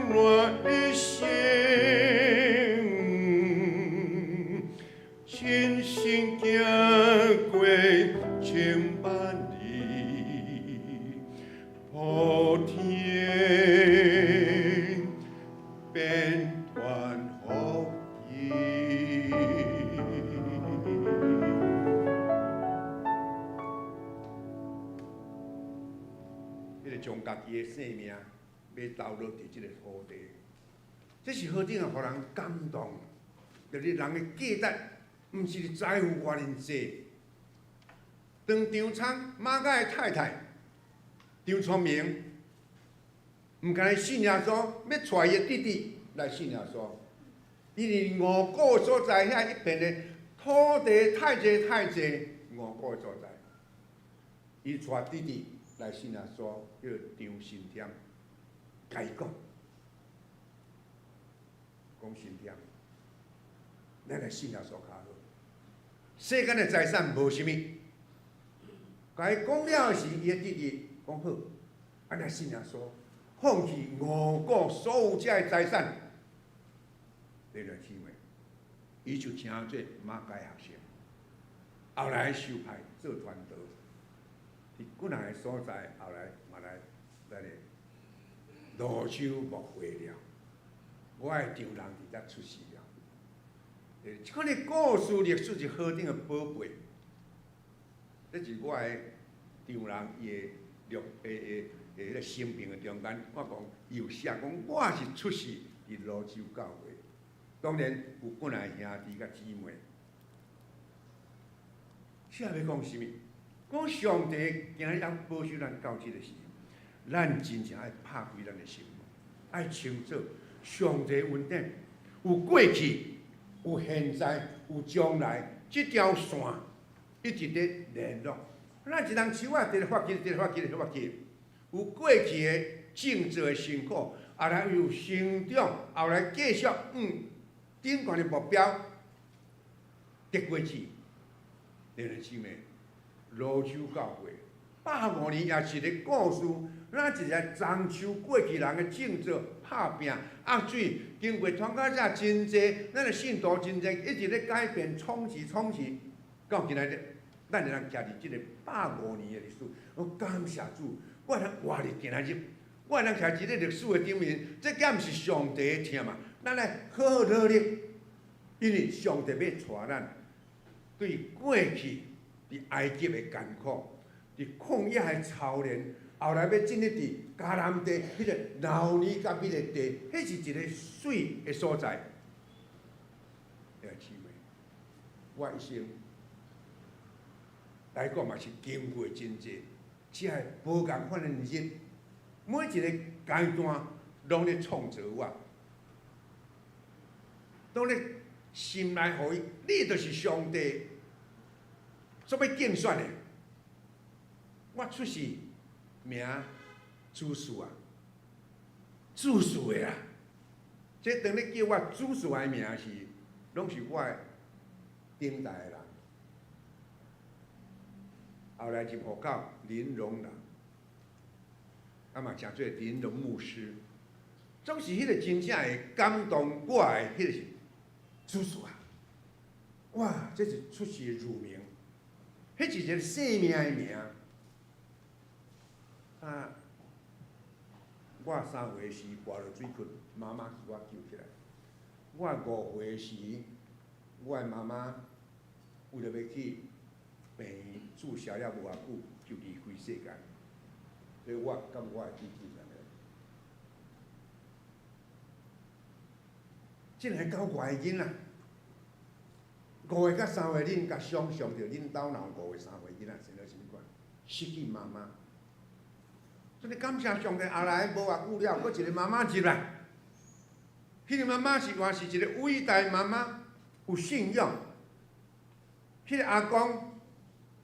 爛一生。親身行過千萬里，普天遍傳福音。彼个將家己的性命欲投落佇這个土地，這是何等啊，予人感動！就是人的價值，毋是財富偌爾濟。當張昌馬偕的太太張聰明，毋甘願信耶穌，欲帶伊的弟弟來信耶穌。伊佇五股所在遐一片的土地太濟太濟，五股的所在，伊帶弟弟來信耶穌，叫張新添，共伊講，講新添，咱來信耶穌較好。世間的財產無啥物，共伊講了時，伊的弟弟講好，按呢信耶穌，放棄五股所有這个財產。弟兄姊妹，伊就成做馬偕學生，後來受派做傳道，佇幾若个所在，後來嘛來咱的蘆洲牧會了。我的丈人佇遮出世了。這款的故事歷史是何等的寶貝。這是我的丈人伊的錄的的的彼个生平的中間，我講伊有寫講我是出世佇蘆洲教會。當然有幾若个兄弟佮姊妹。這欲講啥物？講上帝今日猶保守咱到這个時，咱真正愛拍開咱的心門，愛清楚上帝恩典有過去、有現在、有將來，這條線一直佇聯絡。咱一人樹仔，直直發起，直直發起，直直發起，有過去的種植的成果，後來有成長，後來繼續頂懸的目標結果子。弟兄姊妹，蘆洲教會150年也是一個故事，咱一個欉樹過去人的種植拍拚壓水，經過傳教者真濟，咱的信徒真濟，一直咧改變、衝擊、衝擊，到今仔日，咱會當徛佇這個百五年的歷史，我感謝主，我會當活佇今仔日，我會當徛佇這個歷史的頂面，這敢毋是上帝的疼嘛？咱來好好努力，因為上帝欲帶咱對過去佇埃及的艱苦，佇曠野的操練，後來欲進入佇迦南地，彼個流奶佮蜜的地，彼是一个媠的所在。弟兄姊妹，我一生來講嘛是經過真濟，這个無仝款的日，每一個階段攏咧創造我，攏咧心內予伊，你就是上帝所欲競選的。我出世名主事啊，主事的啦。這當咧叫我主事的名時，攏是我的頂代的人。後來入戶口林榮人，啊嘛稱做林榮牧師，總是彼個真正會感動我的，彼個是主事啊！哇，這是出世的乳名，彼是一個生命的名。啊，我3歲時跋落水窟，媽媽去我救起來。我5歲時，我的媽媽為著欲去病院注射了無偌久，就離開世間。所以我佮我的弟弟兩個，這兩个九外个囡仔，5歲佮3歲，恁共想像著，恁兜若有5歲、3歲囡仔生做啥物款？失去媽媽。所以感謝上帝，後來無偌久了，閣一個媽媽入來。彼個媽媽是原是一個偉大媽媽，有信仰。彼個阿公，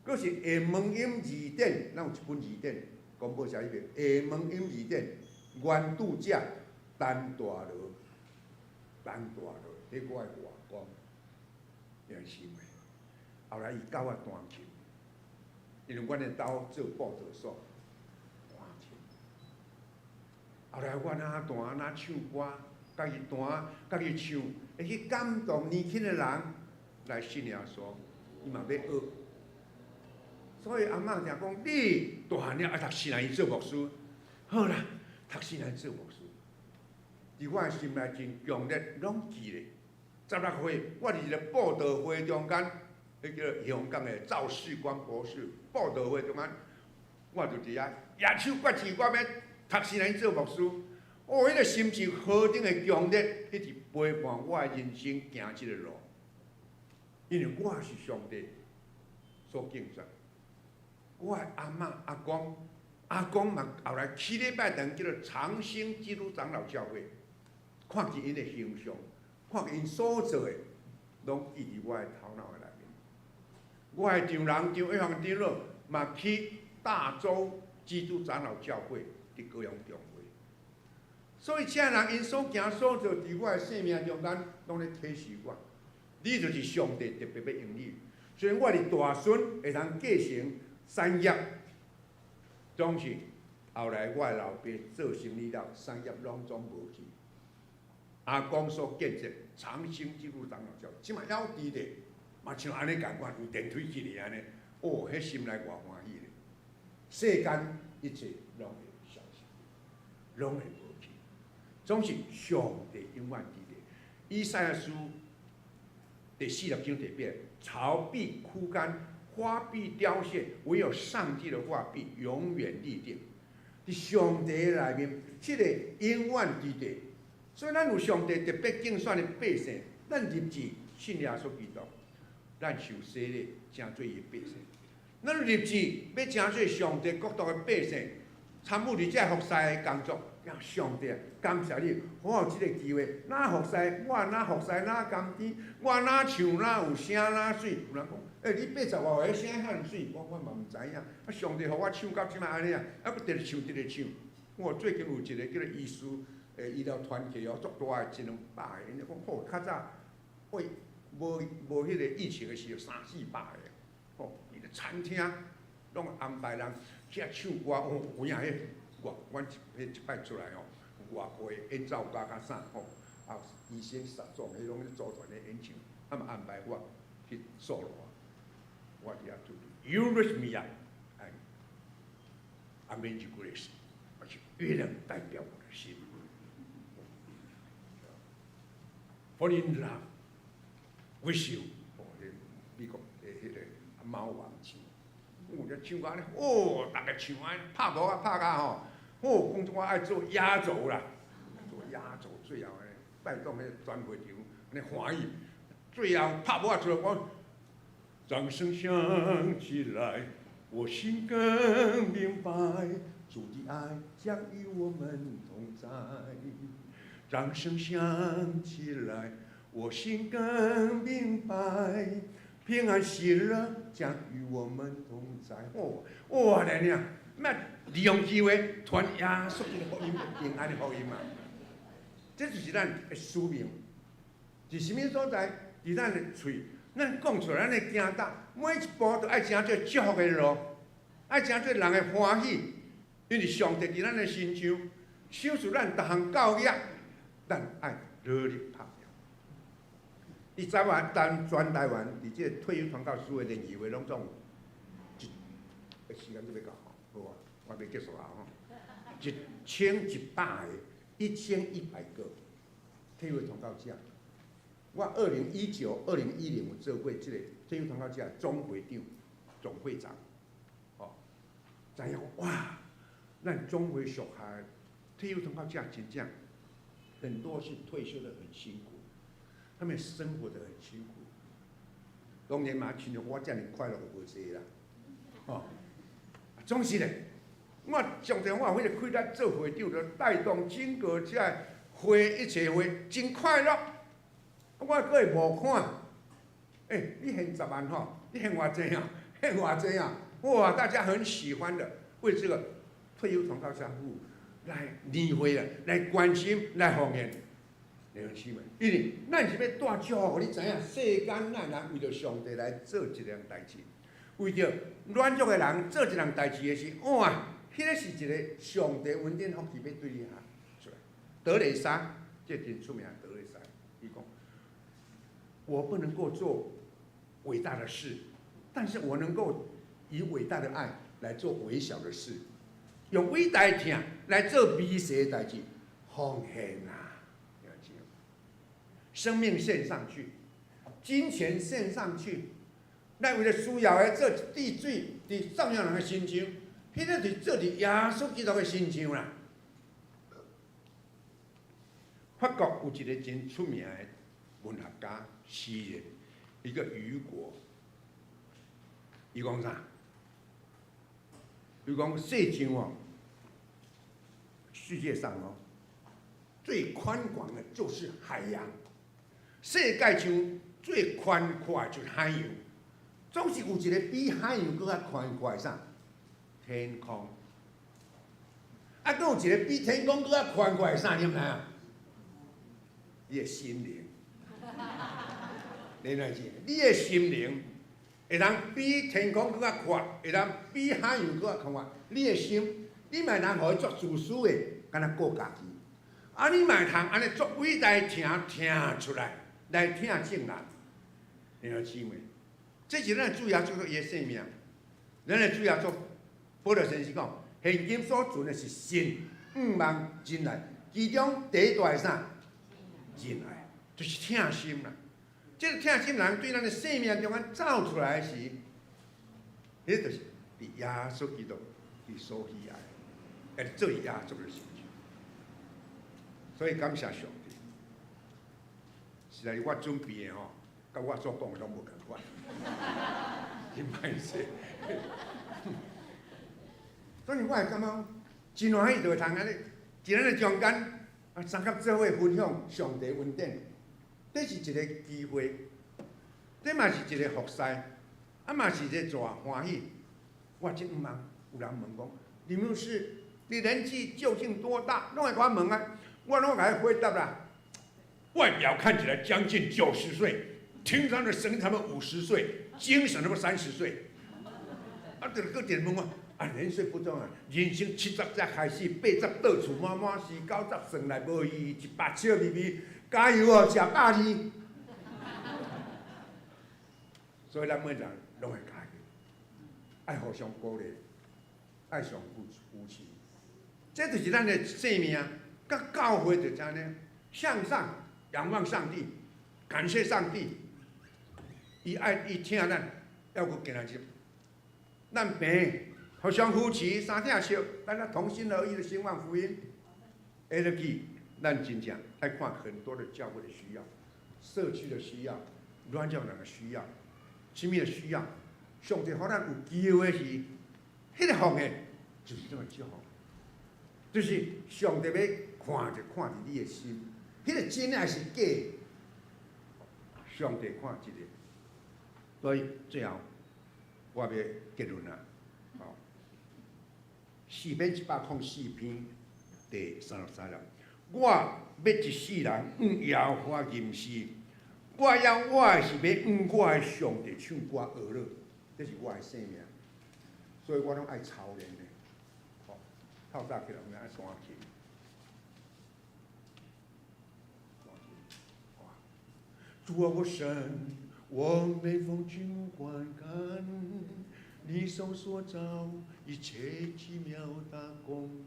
閣是下門音字典，咱有一本字典，公布寫彼個下門音字典原著者陳大羅，陳大羅，彼我的外公，兄姊妹。後來伊教我彈琴，因為阮的兜做布道所，彈琴。後來我哪彈哪唱歌，家己彈，家己唱，會去感動年輕的人來信耶穌，伊嘛欲學。所以阿嬤定講，你大漢了愛讀神學院做牧師，好啦，讀神學院做牧師。佇我的心內真強烈，攏記咧。16歲，我佇一個布道會中間，彼叫香港的趙世光博士布道會中間，我就佇遐舉手決志，我欲讀神學院做牧師。哦，彼個心是何等的強烈，一直陪伴我的人生行這個路。因為我是上帝所揀選，我的阿嬤、阿公、阿公嘛，後來去禮拜堂叫做長興基督長老教會，看見𪜶的形象，看見𪜶所做的，攏記佇我的頭腦的內面。我的丈人張約翰長老嘛去大洲基督長老教會佇高雄中會，所以這人𪜶所行所做，佇我的生命中間，攏咧啟示我。你就是上帝特別欲用你，所以我佇大孫會通繼承產業，總是後來我的老爸做生意了，產業攏總無去。阿公所建設長興基督長老教，這馬猶佇咧，嘛像按呢仝款有電梯去咧按呢，哦，彼心內偌歡喜咧。世間一切攏會消失，攏會無去，總是上帝永遠佇咧。以賽亞書第40章第8，草必枯乾，花必凋謝，唯有上帝的話必永遠立定。佇上帝內面，這個永遠佇咧。所以咱有上帝特別揀選的百姓，咱立志信耶穌基督，咱受洗禮，成做伊的百姓。咱立志欲成做上帝國度的百姓，參與佇這服侍的工作。上帝，感謝你，予我有這個機會，若服侍，我若服侍，若甘甜，我若唱若有聲若媠。有人講，欸，你80外歲聲遐爾媠，我嘛毋知影。啊，上帝予我唱到這馬按呢啊，啊，閣直直唱，直直唱。我最近有一個叫做醫師，醫療團體哦，足大的一兩百个，𪜶就講，吼，較早喂，無無彼個疫情的時候，三四百个，吼，伊個餐廳攏安排人去遐唱歌，哦，有影彼外，阮彼一擺出來吼，外國的演奏家較啥吼，啊，醫生、殺總，彼攏咧組團咧演唱，啊嘛安排我去 solo，我佇遐做。You raise me up, Amazing Grace，而且月亮代表我的心。Fall in love with you，哦，彼美國的彼個貓王唱，哦，這唱歌咧，哦，逐个唱啊，拍鼓啊拍甲吼，哦，講我愛做壓軸啦，做壓軸最後咧，帶動彼個全會場按呢歡喜，最後拍鼓啊出來講，掌聲響起來，我心更明白，主的愛將與我們同在。掌聲響起來，我心更明白，平安喜樂將與我們同在。哦，哇，來呢，那利用機會傳耶穌的福音，平安的福音嘛。這就是咱的使命。佇啥物所在？佇咱的喙，咱講出來，咱的行動，每一步都愛成做祝福的路，愛成做人的歡喜。因為上帝佇咱的身上，賞賜咱逐項教業，咱愛努力拍拼。佇台灣，咱全台灣，佇這個退休傳教士的聯誼會，攏總有一時間就欲到吼，好啊，我欲結束啊吼。1100個，1100個退休傳教者。我2019、2010有做過這個退休傳教者總會長、總會長，吼，知影哇，咱總會屬下退休傳教者真正很多是退休得很辛苦，他們生活得很辛苦。當然嘛，親像我遮爾快樂的無濟啦，吼。總是咧，我上帝我有彼個氣力做會長，就帶動整個這個會一切會真快樂。我閣會募款，欸，你獻10萬吼，你獻偌濟啊？獻偌濟啊？哇，大家很喜歡的，為這個退休傳教士來年會啊，來關心，來奉獻。弟兄姊妹，因為咱是欲帶祝福，予你知影，世間咱人為著上帝來做一項代誌，為著軟弱的人做一項代誌的時，哇，彼個是一個上帝恩典福氣欲對你下出來。德蕾莎，這真出名，德蕾莎，伊講：我不能夠做偉大的事，但是我能夠以偉大的愛來做微小的事，用偉大的疼來做微細的代誌，奉獻啊！生命獻上去，金錢獻上去，咱為著需要的做一滴水，佇送養人的身上，彼个就是做佇耶穌基督的身上啦。法國有一个真出名的文學家、詩人，伊叫雨果。伊講啥？伊講世上哦，世界上哦，最寬廣的就是海洋。世界上最寬闊的就是海洋。總是有一個比海洋閣較寬闊的啥？天空。啊，閣有一個比天空閣較寬闊的啥？你毋知影？你的心靈。你若是你的心靈會當比天空閣較闊，會當比海洋閣較寬闊。你的心，你嘛會當予伊足自私的，敢若顧家己。啊，你嘛會通按呢足偉大疼疼出來，來疼眾人。兄弟姊妹，這是咱的主耶穌伊的生命。咱的主耶穌保羅先生講，現今所存的是信、向望、忍耐，其中第一大的啥？仁愛，就是疼心啦。這個疼心人對咱的生命中間走出來時，彼就是佇耶穌基督伊所喜愛，會做耶穌的身上。所以感謝上帝，實在是我準備的吼，佮我所講的攏無仝款，真歹勢。所以我會感覺真歡喜，就會通按呢，佇咱的中間啊，相佮做伙分享上帝恩典，這是一個機會，這嘛是一個服侍，啊嘛是一個大歡喜。我真毋茫有人問講，林牧師，你年紀究竟多大？攏會共我問啊，我攏共伊回答啦。外表看起來將近90歲，聽他的聲音，差不多50歲，精神差不多30歲。啊，就閣一個問我，啊，年歲不重要，人生70才開始，80倒厝滿滿是，90算來無意義，100笑眯眯，加油哦，食百二。所以咱每人攏會加油，愛互相鼓勵，愛相扶持，這就是咱的生命。佮教會就是按呢，向上仰望上帝，感謝上帝，伊愛伊疼咱，猶閣今仔日，咱病互相扶持，相疼惜，咱啊同心合意的興旺福音。下落去，咱真正愛看很多的教會的需要，社區的需要，軟教人的需要，啥物的需要，上帝予咱有機會時，彼個奉獻就是這麼祝福，就是上帝欲看就看佇你的心，彼個真還是假？上帝看這個，所以最後我欲結論啊，吼，詩篇104篇第33節，我欲一世人向耶和華吟詩，我要我的是欲向我的上帝唱歌歌樂，這是我的生命，所以我攏愛操練的，吼，透早起來我愛彈琴，彈琴，哇！主啊，我神，我每逢舉目觀看，你手所造一切奇妙大工，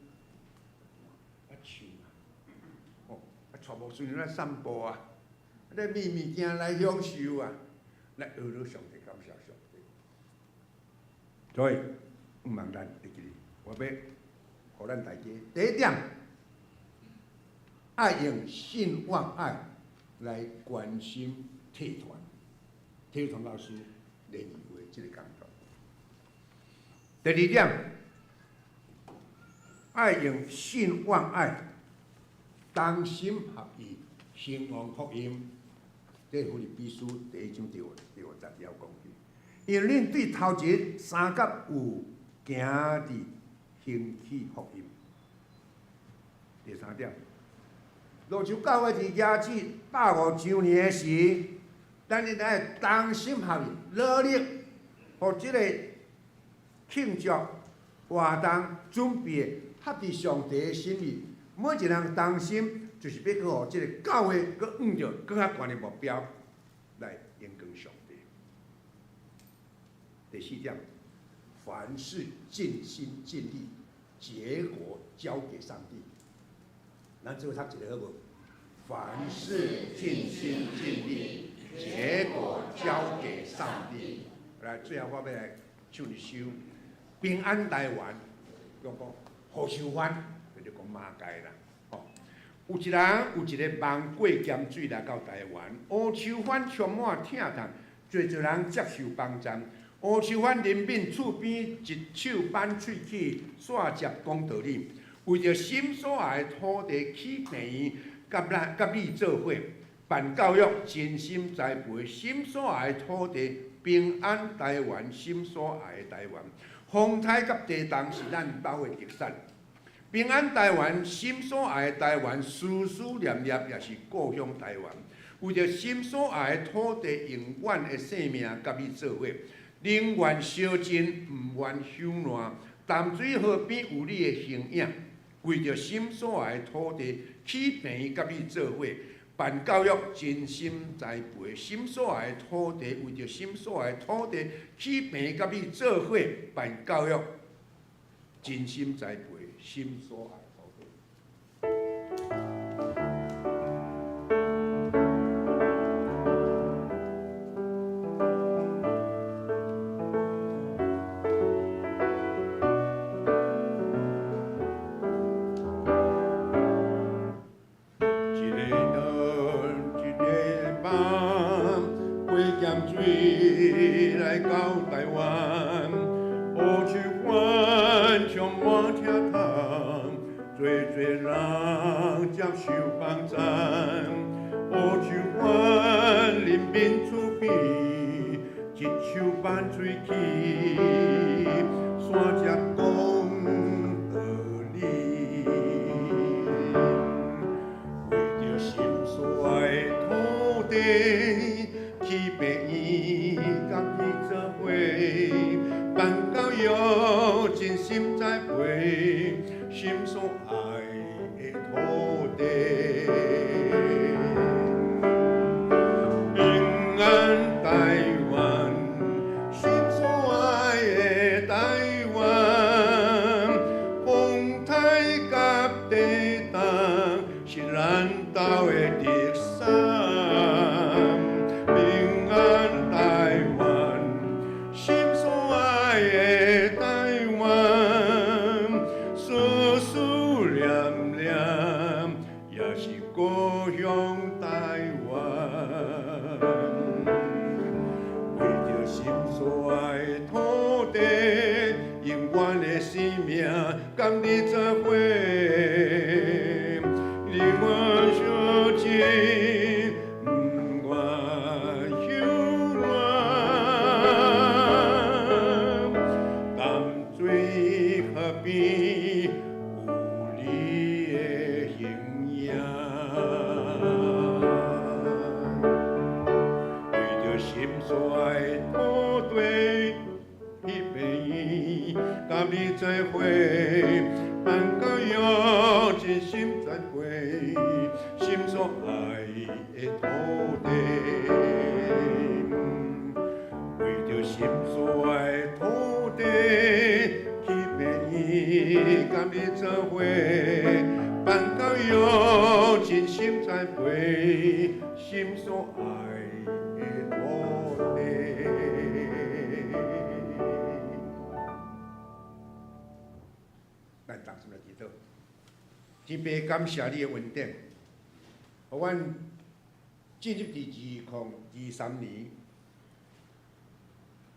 啊唱啊，哦，啊帶牧師來散步啊，來覓物件來享受啊，來學了上帝，感謝上帝。所以，毋茫咱會記得，我欲予咱大家第一點，愛用信望愛來關心體團，體團老師聯誼會這個工作。第二點，愛用信望愛同心合意興旺福音。這是腓立比書第一章第五節了講起。因為恁對頭前三甲有行佇興起福音。第三點，蘆洲教會佇舉止150週年的時，咱應該同心合意，努力，予這個慶祝活動準備合佇上帝的心意。每一個人同心，就是欲去予這個教會閣向著閣較懸的目標來榮光上帝。第四點，凡事盡心盡力，結果交給上帝。咱做伙讀一個好無？凡事盡心盡力，結果交給上帝。來，最後我欲來唱一首《平安台灣》。講講烏秋番，就是講馬偕啦。吼，有一人有一個夢過鹹水來到台灣，烏秋番充滿疼痛，濟濟人接受幫贊。烏秋番憐憫厝邊一手挽喙齒，煞接講道理，為著心所愛的土地起病院，佮咱佮你做伙辦教育，真心栽培心所愛的土地，平安台灣，心所愛的台灣，風颱佮地動是咱兜的特產。平安台灣，心所愛的台灣，思思念念也是故鄉台灣。為著心所愛的土地，永遠的生命佮你做伙。寧願燒盡，毋願朽爛。淡水河邊有你的形影，為著心所愛的土地，起病院佮你做伙辦教育，真心栽培心所愛的土地，為著心所愛的土地，起病院佮你做伙辦教育，真心栽培心所愛的土地。一个人，一個夢，過鹹水來到台灣，烏秋番充滿疼痛，濟濟人接受幫贊。烏秋番憐憫厝邊，一手挽喙齒，煞接講道理。為著心所愛的土地，起病院佮你做伙辦教育，真心栽培心所愛的土地。平安台灣，心所愛的台灣，風颱佮地動是咱兜的特產。平安台灣，心所愛的台灣，思思念念也是故鄉台灣。為著心所愛的土地，永遠的生命佮你做伙，寧願燒盡，毋願朽爛。淡水河邊有你的形影。為著心所愛的土地，起病院佮你做伙辦教育，真心栽培心所愛的土地。為著心所愛的土地，起病院佮你做伙辦教育，真心栽培心所愛的土地。咱同心來祈禱，天父感謝你的恩典，予阮進入佇2023年，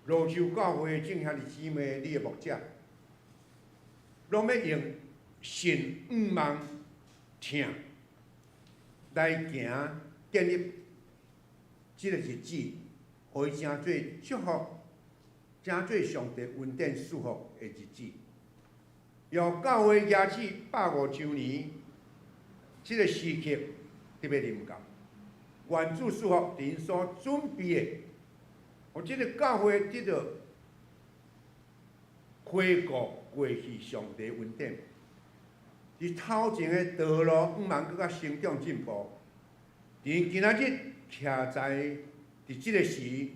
蘆洲教會眾兄弟姊妹，你的牧者，攏欲用信、望、疼來行建立這個日子，予伊成做祝福，成做上帝恩典祝福的日子。由教會舉止150週年，這個時刻特別臨到，願主賜福佇𪜶所準備的，予這個教會得到回顧過去上帝恩典，佇頭前的道路，向望閣較成長進步。佇今仔日徛在佇這個時，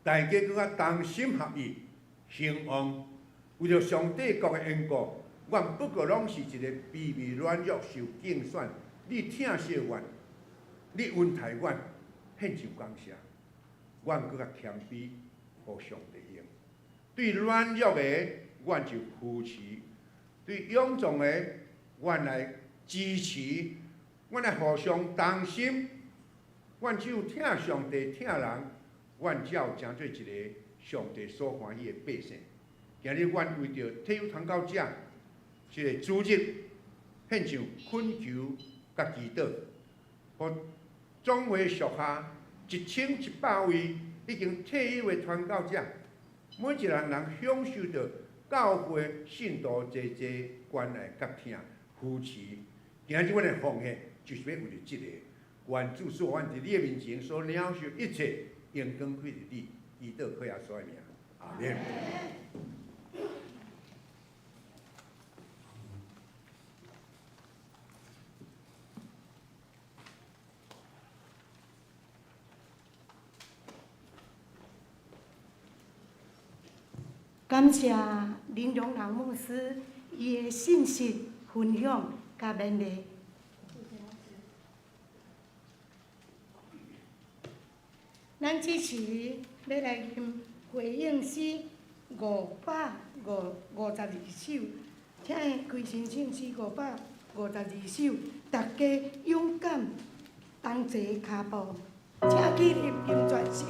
大家閣較同心合意興旺，為著上帝國的緣故，阮不過攏是一個卑微軟弱受揀選，你疼惜阮，你恩待阮，獻上感謝，阮閣較謙卑，予上帝用。對軟弱的，阮就扶持；對勇壯的，阮來支持，阮來互相同心，阮只有疼上帝、疼人，阮才有成做一个上帝所歡喜的百姓。今日阮為著退休傳教者這个主日獻上懇求佮祈禱，予總會屬下1100位已經退休的傳教者，每一人人享受著教會信徒齊齊關愛佮疼扶持。今日阮的奉獻就是欲為著這个，願主賜阮佇你的面前所領受一切，榮光歸佇你，祈禱靠耶穌的名，阿們。感謝林榮人牧師伊的信息分享佮勉勵。咱這時欲來吟回應詩552首，請開申請詩552首，大家勇敢同齊跤步，請起立吟全首。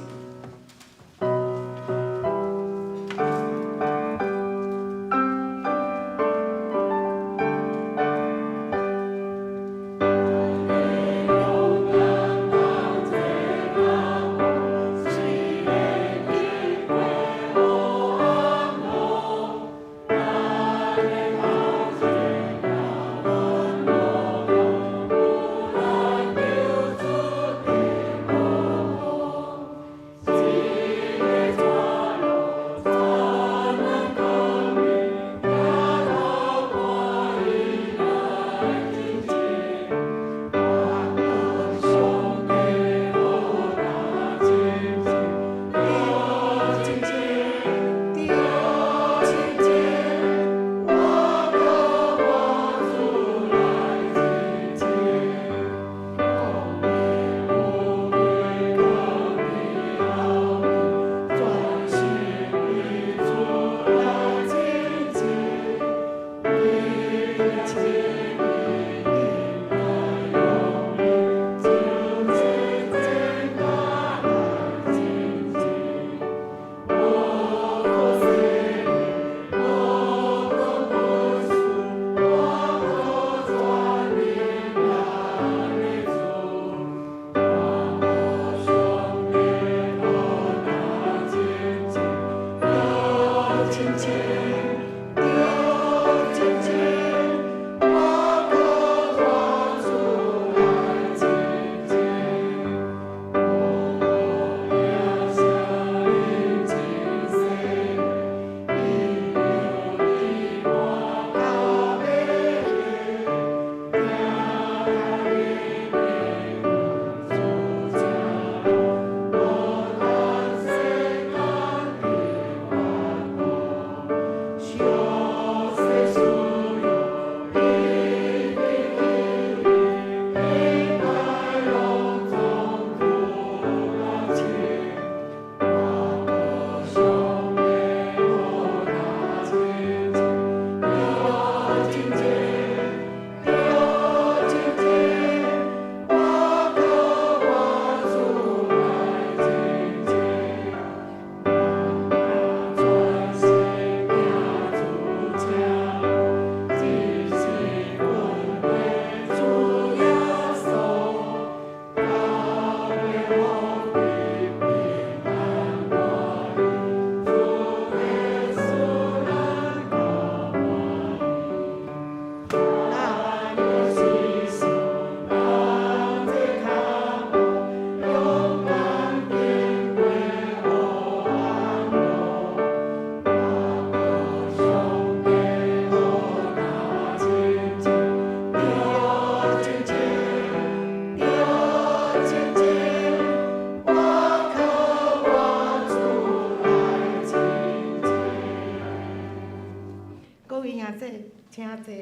各位兄弟，請坐。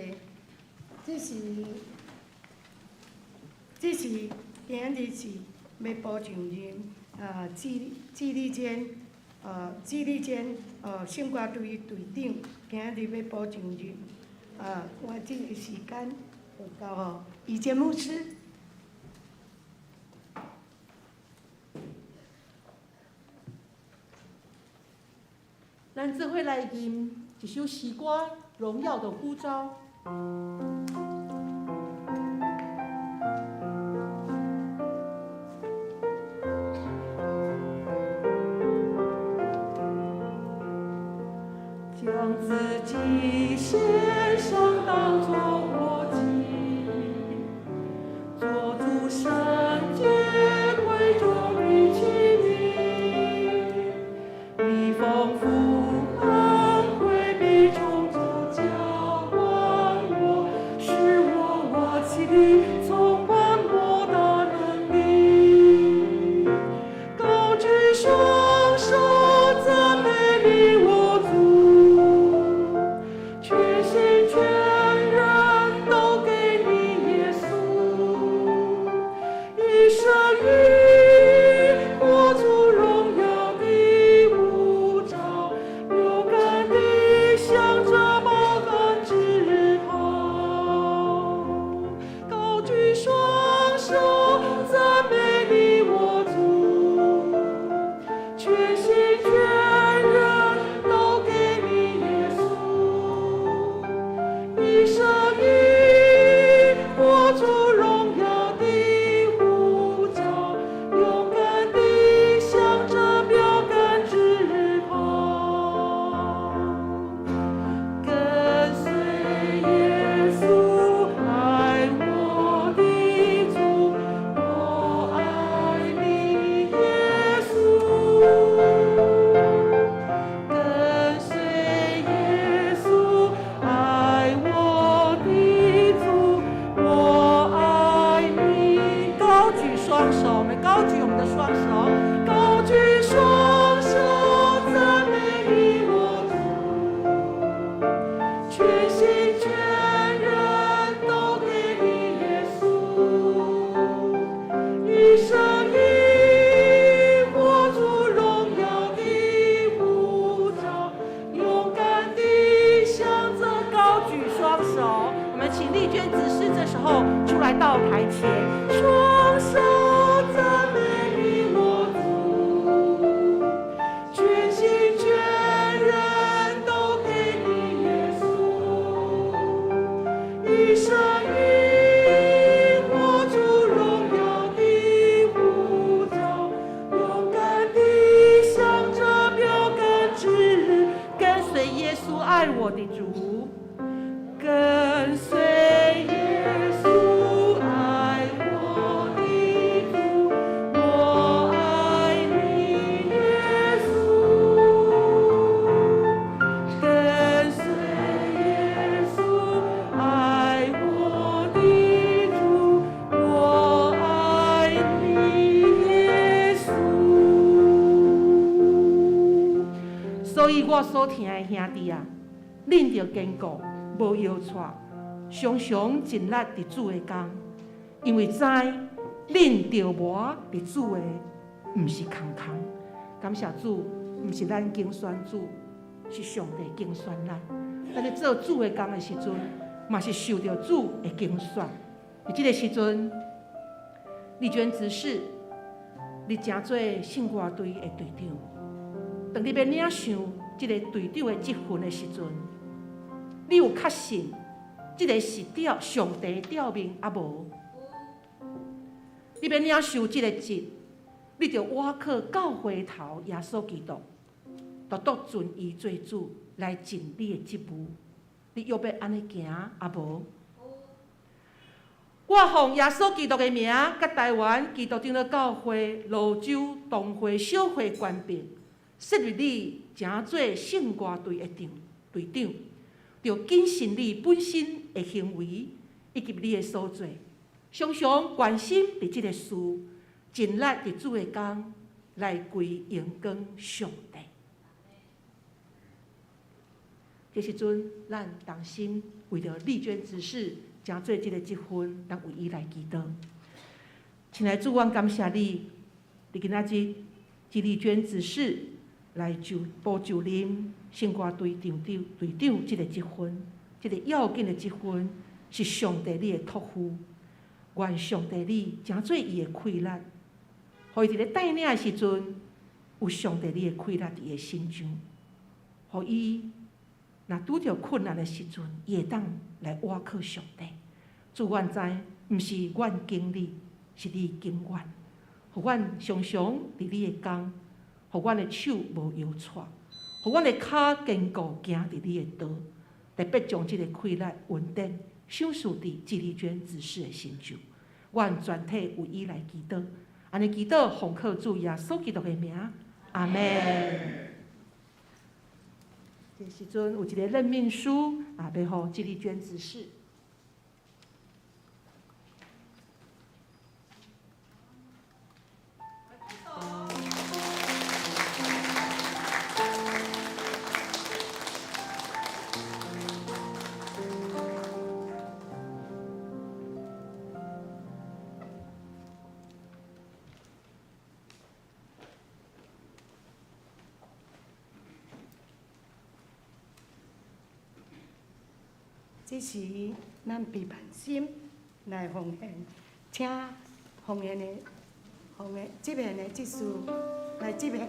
這是，這是今仔日是欲補上任啊，志志利堅，志利堅，聖歌隊隊長，今仔日欲補上任。啊，我這个時間就交予以杰牧師。咱做伙來吟一首詩歌《榮耀的呼召》。將自己獻上，當作活祭，做主聖潔貴重的器皿。你豐富恩惠必充足澆灌我，使我瓦器裡充滿莫大能力。高舉雙手讚美你我主，全心全人都給你耶穌，一生一活出榮耀的呼召，勇敢地向著標杆直跑。高舉雙手讚美你我主，全心全人都給你耶穌，一生一活出榮耀的呼召，勇敢地向著標杆直跑。跟隨耶穌愛我的主，我愛你耶穌。跟隨耶穌愛我的主，我愛你。高舉雙手，我們高舉我們的雙手，高舉雙手讚美你我主，全心全人都給你耶穌，一生一活出榮耀的呼召，勇敢地向著高舉雙手。我們請麗娟執事這時候出來到台前，雙手讚美你我主，全心全人都給你耶穌，一生一活出榮耀的呼召，勇敢地向著標杆直，跟隨耶穌愛我的主，跟隨耶穌愛我的主，我愛你耶穌。跟隨耶穌愛我的主，我愛你耶穌。所以我所疼的兄弟啊，恁著堅固，無搖掣，常常盡力佇主的工，因為知恁著磨佇主的，毋是空空。感謝主，毋是咱揀選主，是上帝揀選咱。咱咧做主的工的時陣，嘛是受著主的揀選。佇這个時陣，麗娟執事，你成做聖歌隊的隊長。當你欲領受這个隊長的職分的時陣，你有確信這个是調上帝調命抑無？你欲領受這个職，你著倚靠教會頭耶穌基督，獨獨尊伊做主來盡你的職務。你欲欲按呢行抑無？我奉耶穌基督的名，佮台灣基督長老教會蘆洲堂會小會權柄，設立你成做聖歌隊的長隊長，著謹慎你本身的行為以及你的所做，常常關心佇這个事，盡力佇主的工來歸榮光上帝。這時陣，咱同心為著麗娟執事成做這个職分，咱為伊來祈禱。親愛的主，阮感謝你，佇今仔日，這麗娟執事來就補就任聖歌隊隊長隊長這个職分。這个要紧的職分是上帝你的托付。願上帝你成做伊的氣力，予伊佇咧帶領的時陣，有上帝你的氣力佇伊的身上，予伊若拄著困難的時陣，伊會當來倚靠上帝。主，阮知，毋是阮經歷，是你經阮，予阮常常佇你的工，予阮的手無搖掣，予阮的跤堅固行佇你的道，特別將這个氣力穩定賞賜佇紀麗娟執事的身上。阮全體為伊來祈禱，按呢祈禱奉靠主耶穌基督的名，阿們。這時陣有一个任命書啊，欲予紀麗娟執事。這時，咱備辦心來奉獻，請奉獻的、奉獻執獻的執事來執獻。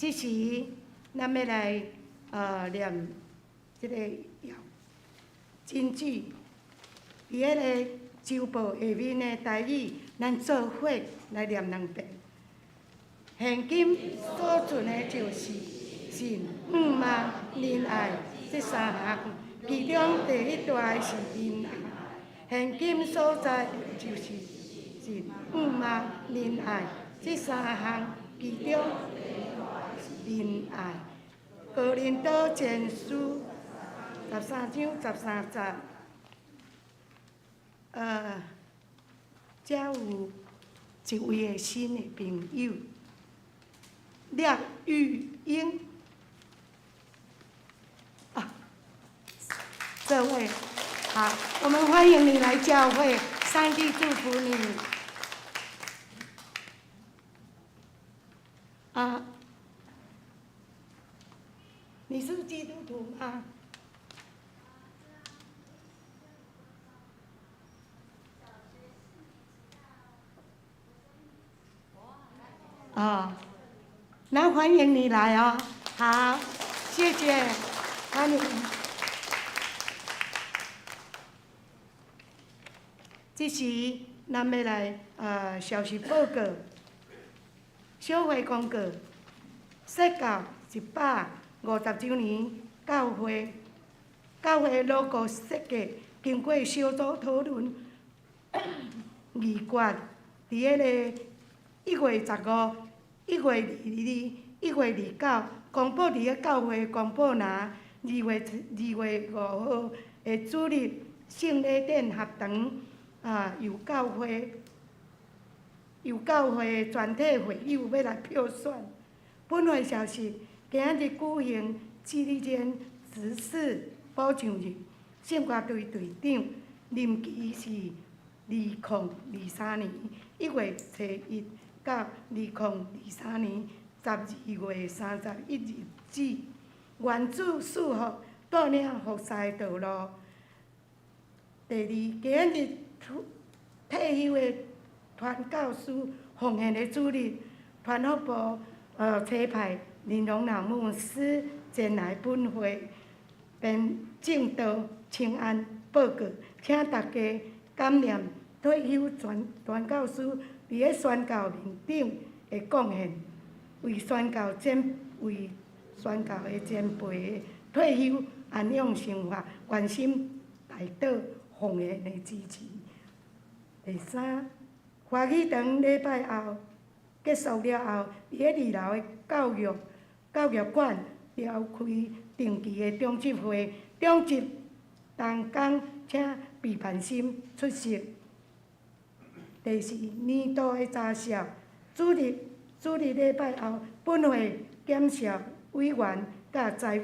這時，咱欲來念這个真句，佇彼个周報下面的台語，咱做伙來念兩遍。現今所存的就是信、向望、仁愛這三項，其中第一大的是仁愛。現今所在就是信、向望、仁愛這三項，其中仁愛。哥林多前書13章13節，遮有一位的新的朋友，廖玉英，啊，這位，好，我們歡迎你來教會，上帝祝福你。啊，你是基督徒嗎？啊，那歡迎你來哦。好，謝謝，歡迎。這時，咱欲來消息報告，小會公告，釋教150週年教會教會 logo 設計，經過小組討論，議決，佇彼个1月15、1月22、1月29，公布佇个教會公布欄，2月5號的主日聖禮殿合堂，由教會全體會友欲來票選。本會消息，今仔日舉行志願執事補上任，聖歌隊隊長任期是2023年1月初1到2023年12月31日止。願主賜福，帶領服侍的道路。第二，今仔日退休的傳教師奉獻的主日，傳福部差派林榮老牧師前來本會，編證道請安報告，請大家感念退休傳教師佇咧宣教面頂的貢獻，為宣教的前輩的退休安養生活，關心代禱奉獻的支持。第三，歡喜堂禮拜後結束了後，佇咧二樓的教育館召開定期的長執會，長執同工請畢凡心出席。第四，年度的查數，主日禮拜後，本會檢視委員佮財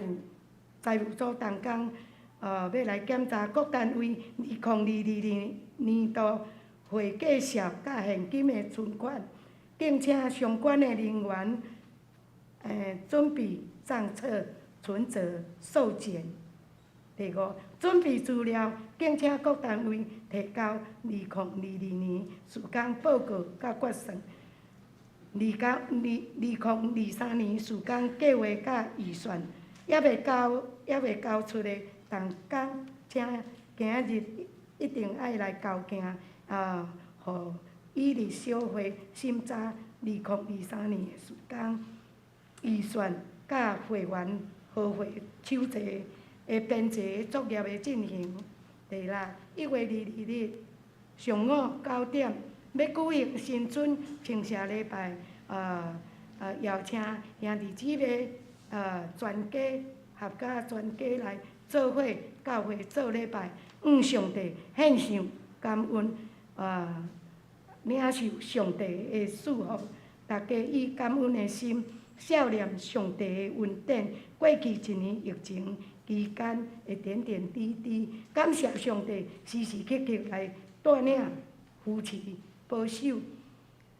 務組同工，欲來檢查各單位2022年度會計數佮現金的存款，敬請相關的人員，準備帳冊、存摺、收件。第五，準備資料，敬請各單位提交2022年事工報告佮決算。2023年事工計劃佮預算，猶未交出的同工，請今仔日一定愛來交件，予以日小會審查2023年的事工預算佮會員核會手冊的編製作業的進行。第六，1月22日上午9點，欲舉行新春稱謝禮拜，邀請兄弟姊妹，全家合家全家來做伙教會做禮拜，向上帝獻上感恩，領受上帝的賜福。大家以感恩的心，數念上帝的恩典。過去一年疫情期間的點點滴滴，感謝上帝時時刻刻來帶領、扶持、保守，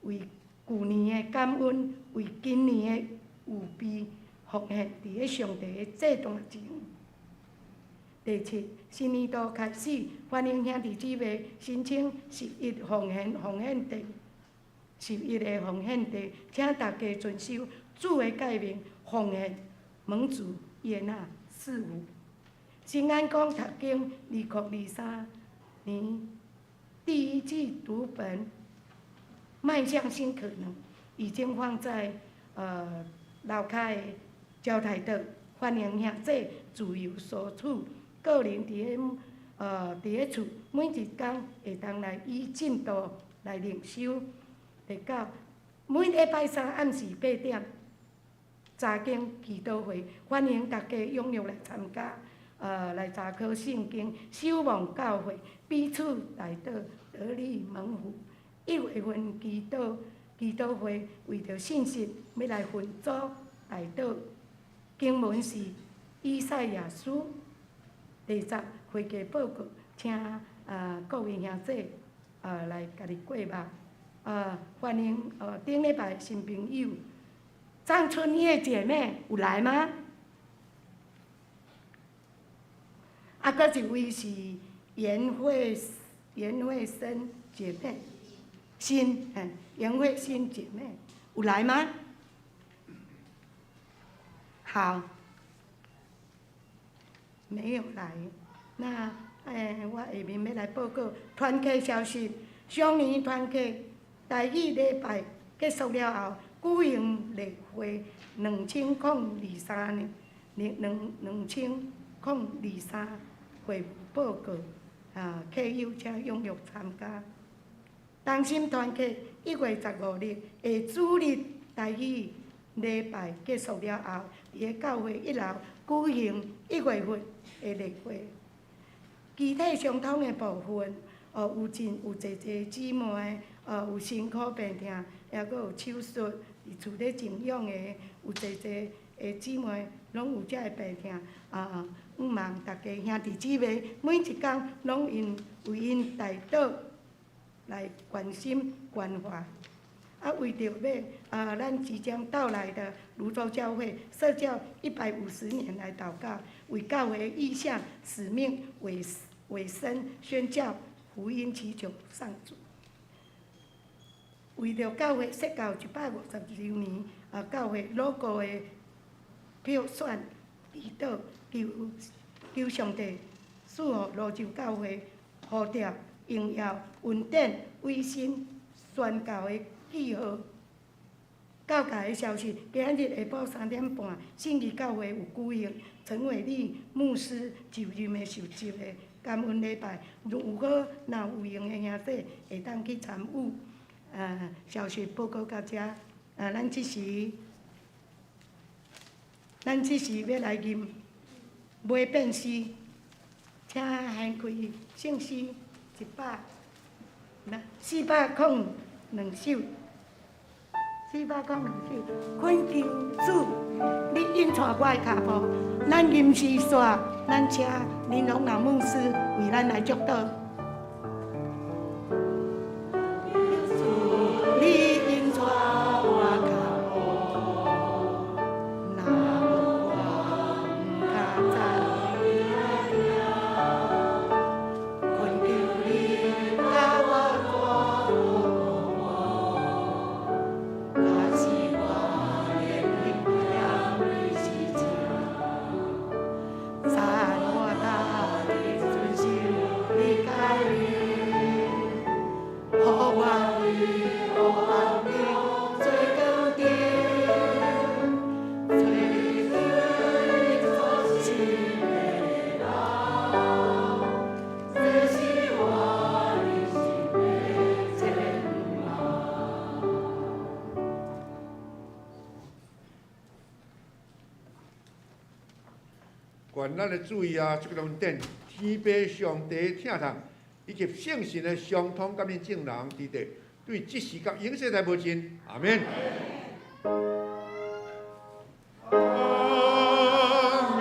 為舊年的感恩，為今年的預備奉獻佇咧上帝的祭壇前。第七，新年度開始，歡迎兄弟姊妹申請十一奉獻奉獻地，十一个奉獻地，請大家遵守主的誡命，奉獻蒙主悅納賜福。新安講讀經2023年第一季讀本邁向新可能，已經放在樓跤的交台桌，歡迎兄弟自由索取。個人佇咧厝每一工會當來依進度來靈修。第九，每禮拜三暗時8點，查經祈禱會，歡迎大家踴躍來參加。來查考聖經，守望教會，彼此代禱，得力蒙福。1月份祈禱會為著信息，欲來分組代禱。經文是以賽亞書。第十，會計報告，請各位兄弟來家己過目。歡迎頂禮拜新朋友張春葉姐妹有來嗎？閣一位是嚴慧生姐妹，新，嚴慧新姐妹有來嗎？好，沒有來。那，我下面欲來報告團契消息。上年團契台語禮拜結束了後，舉行例會2023年，2023會務報告，啊，客友請踴躍參加。同心團契1月15日下主日台語禮拜結束了後，佇个教會一樓舉行1月份的例會。肢體相通的部分，哦，有真有濟濟姊妹，哦，有身軀病痛，抑閣有手術，佇厝咧靜養的，有濟濟的姊妹，攏有遮个病痛，啊，向望大家兄弟姊妹每一工攏𪜶為𪜶代禱來關心關懷。啊，為著欲啊，咱即將到來的蘆洲教會設教150年來禱告，為教會異象使命委委身宣教福音祈求上主。為著教會設教150週年，啊，教會 logo 的票選祈禱，求求上帝賜予蘆洲教會呼召、榮耀、恩典、委身宣教的記號。教界的消息，今仔日下晡3點半，信義教會有舉行陳偉立牧師就任的受洗的感恩禮拜。如果若有閒的兄弟會當去參與。啊，消息報告到遮。啊，咱這時欲來吟袂變詩，請掀開聖詩一百，那402首。402首，懇求主，你引帶我的跤步。咱吟詩煞，咱請林榮老牧師為咱來祝禱。主，你引帶我跤步，若無我毋較知懇求你教我大步，假使我連行的時陣，讚我踏遵守你誡命，予我佇黑暗中做光燈，找對所信的人，這是我人生的展望。願咱的主耶穌基督恩典、天父上帝疼痛，以及聖神的相通，佮恁眾人佇佇對這時到永世代無盡。阿們。阿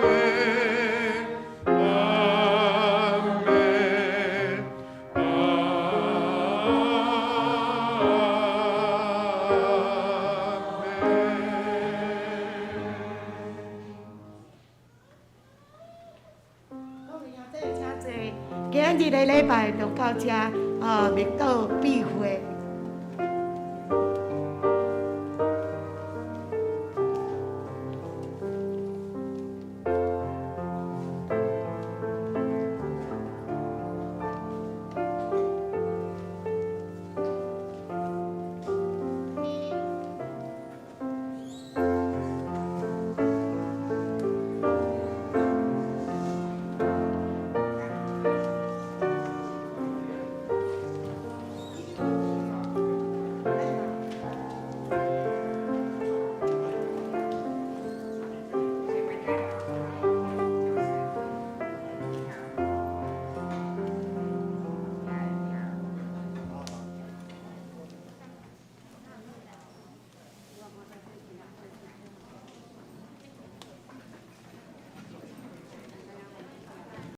們，阿們，阿們。各位兄弟請坐。今仔日的禮拜就到這，啊，默禱閉會。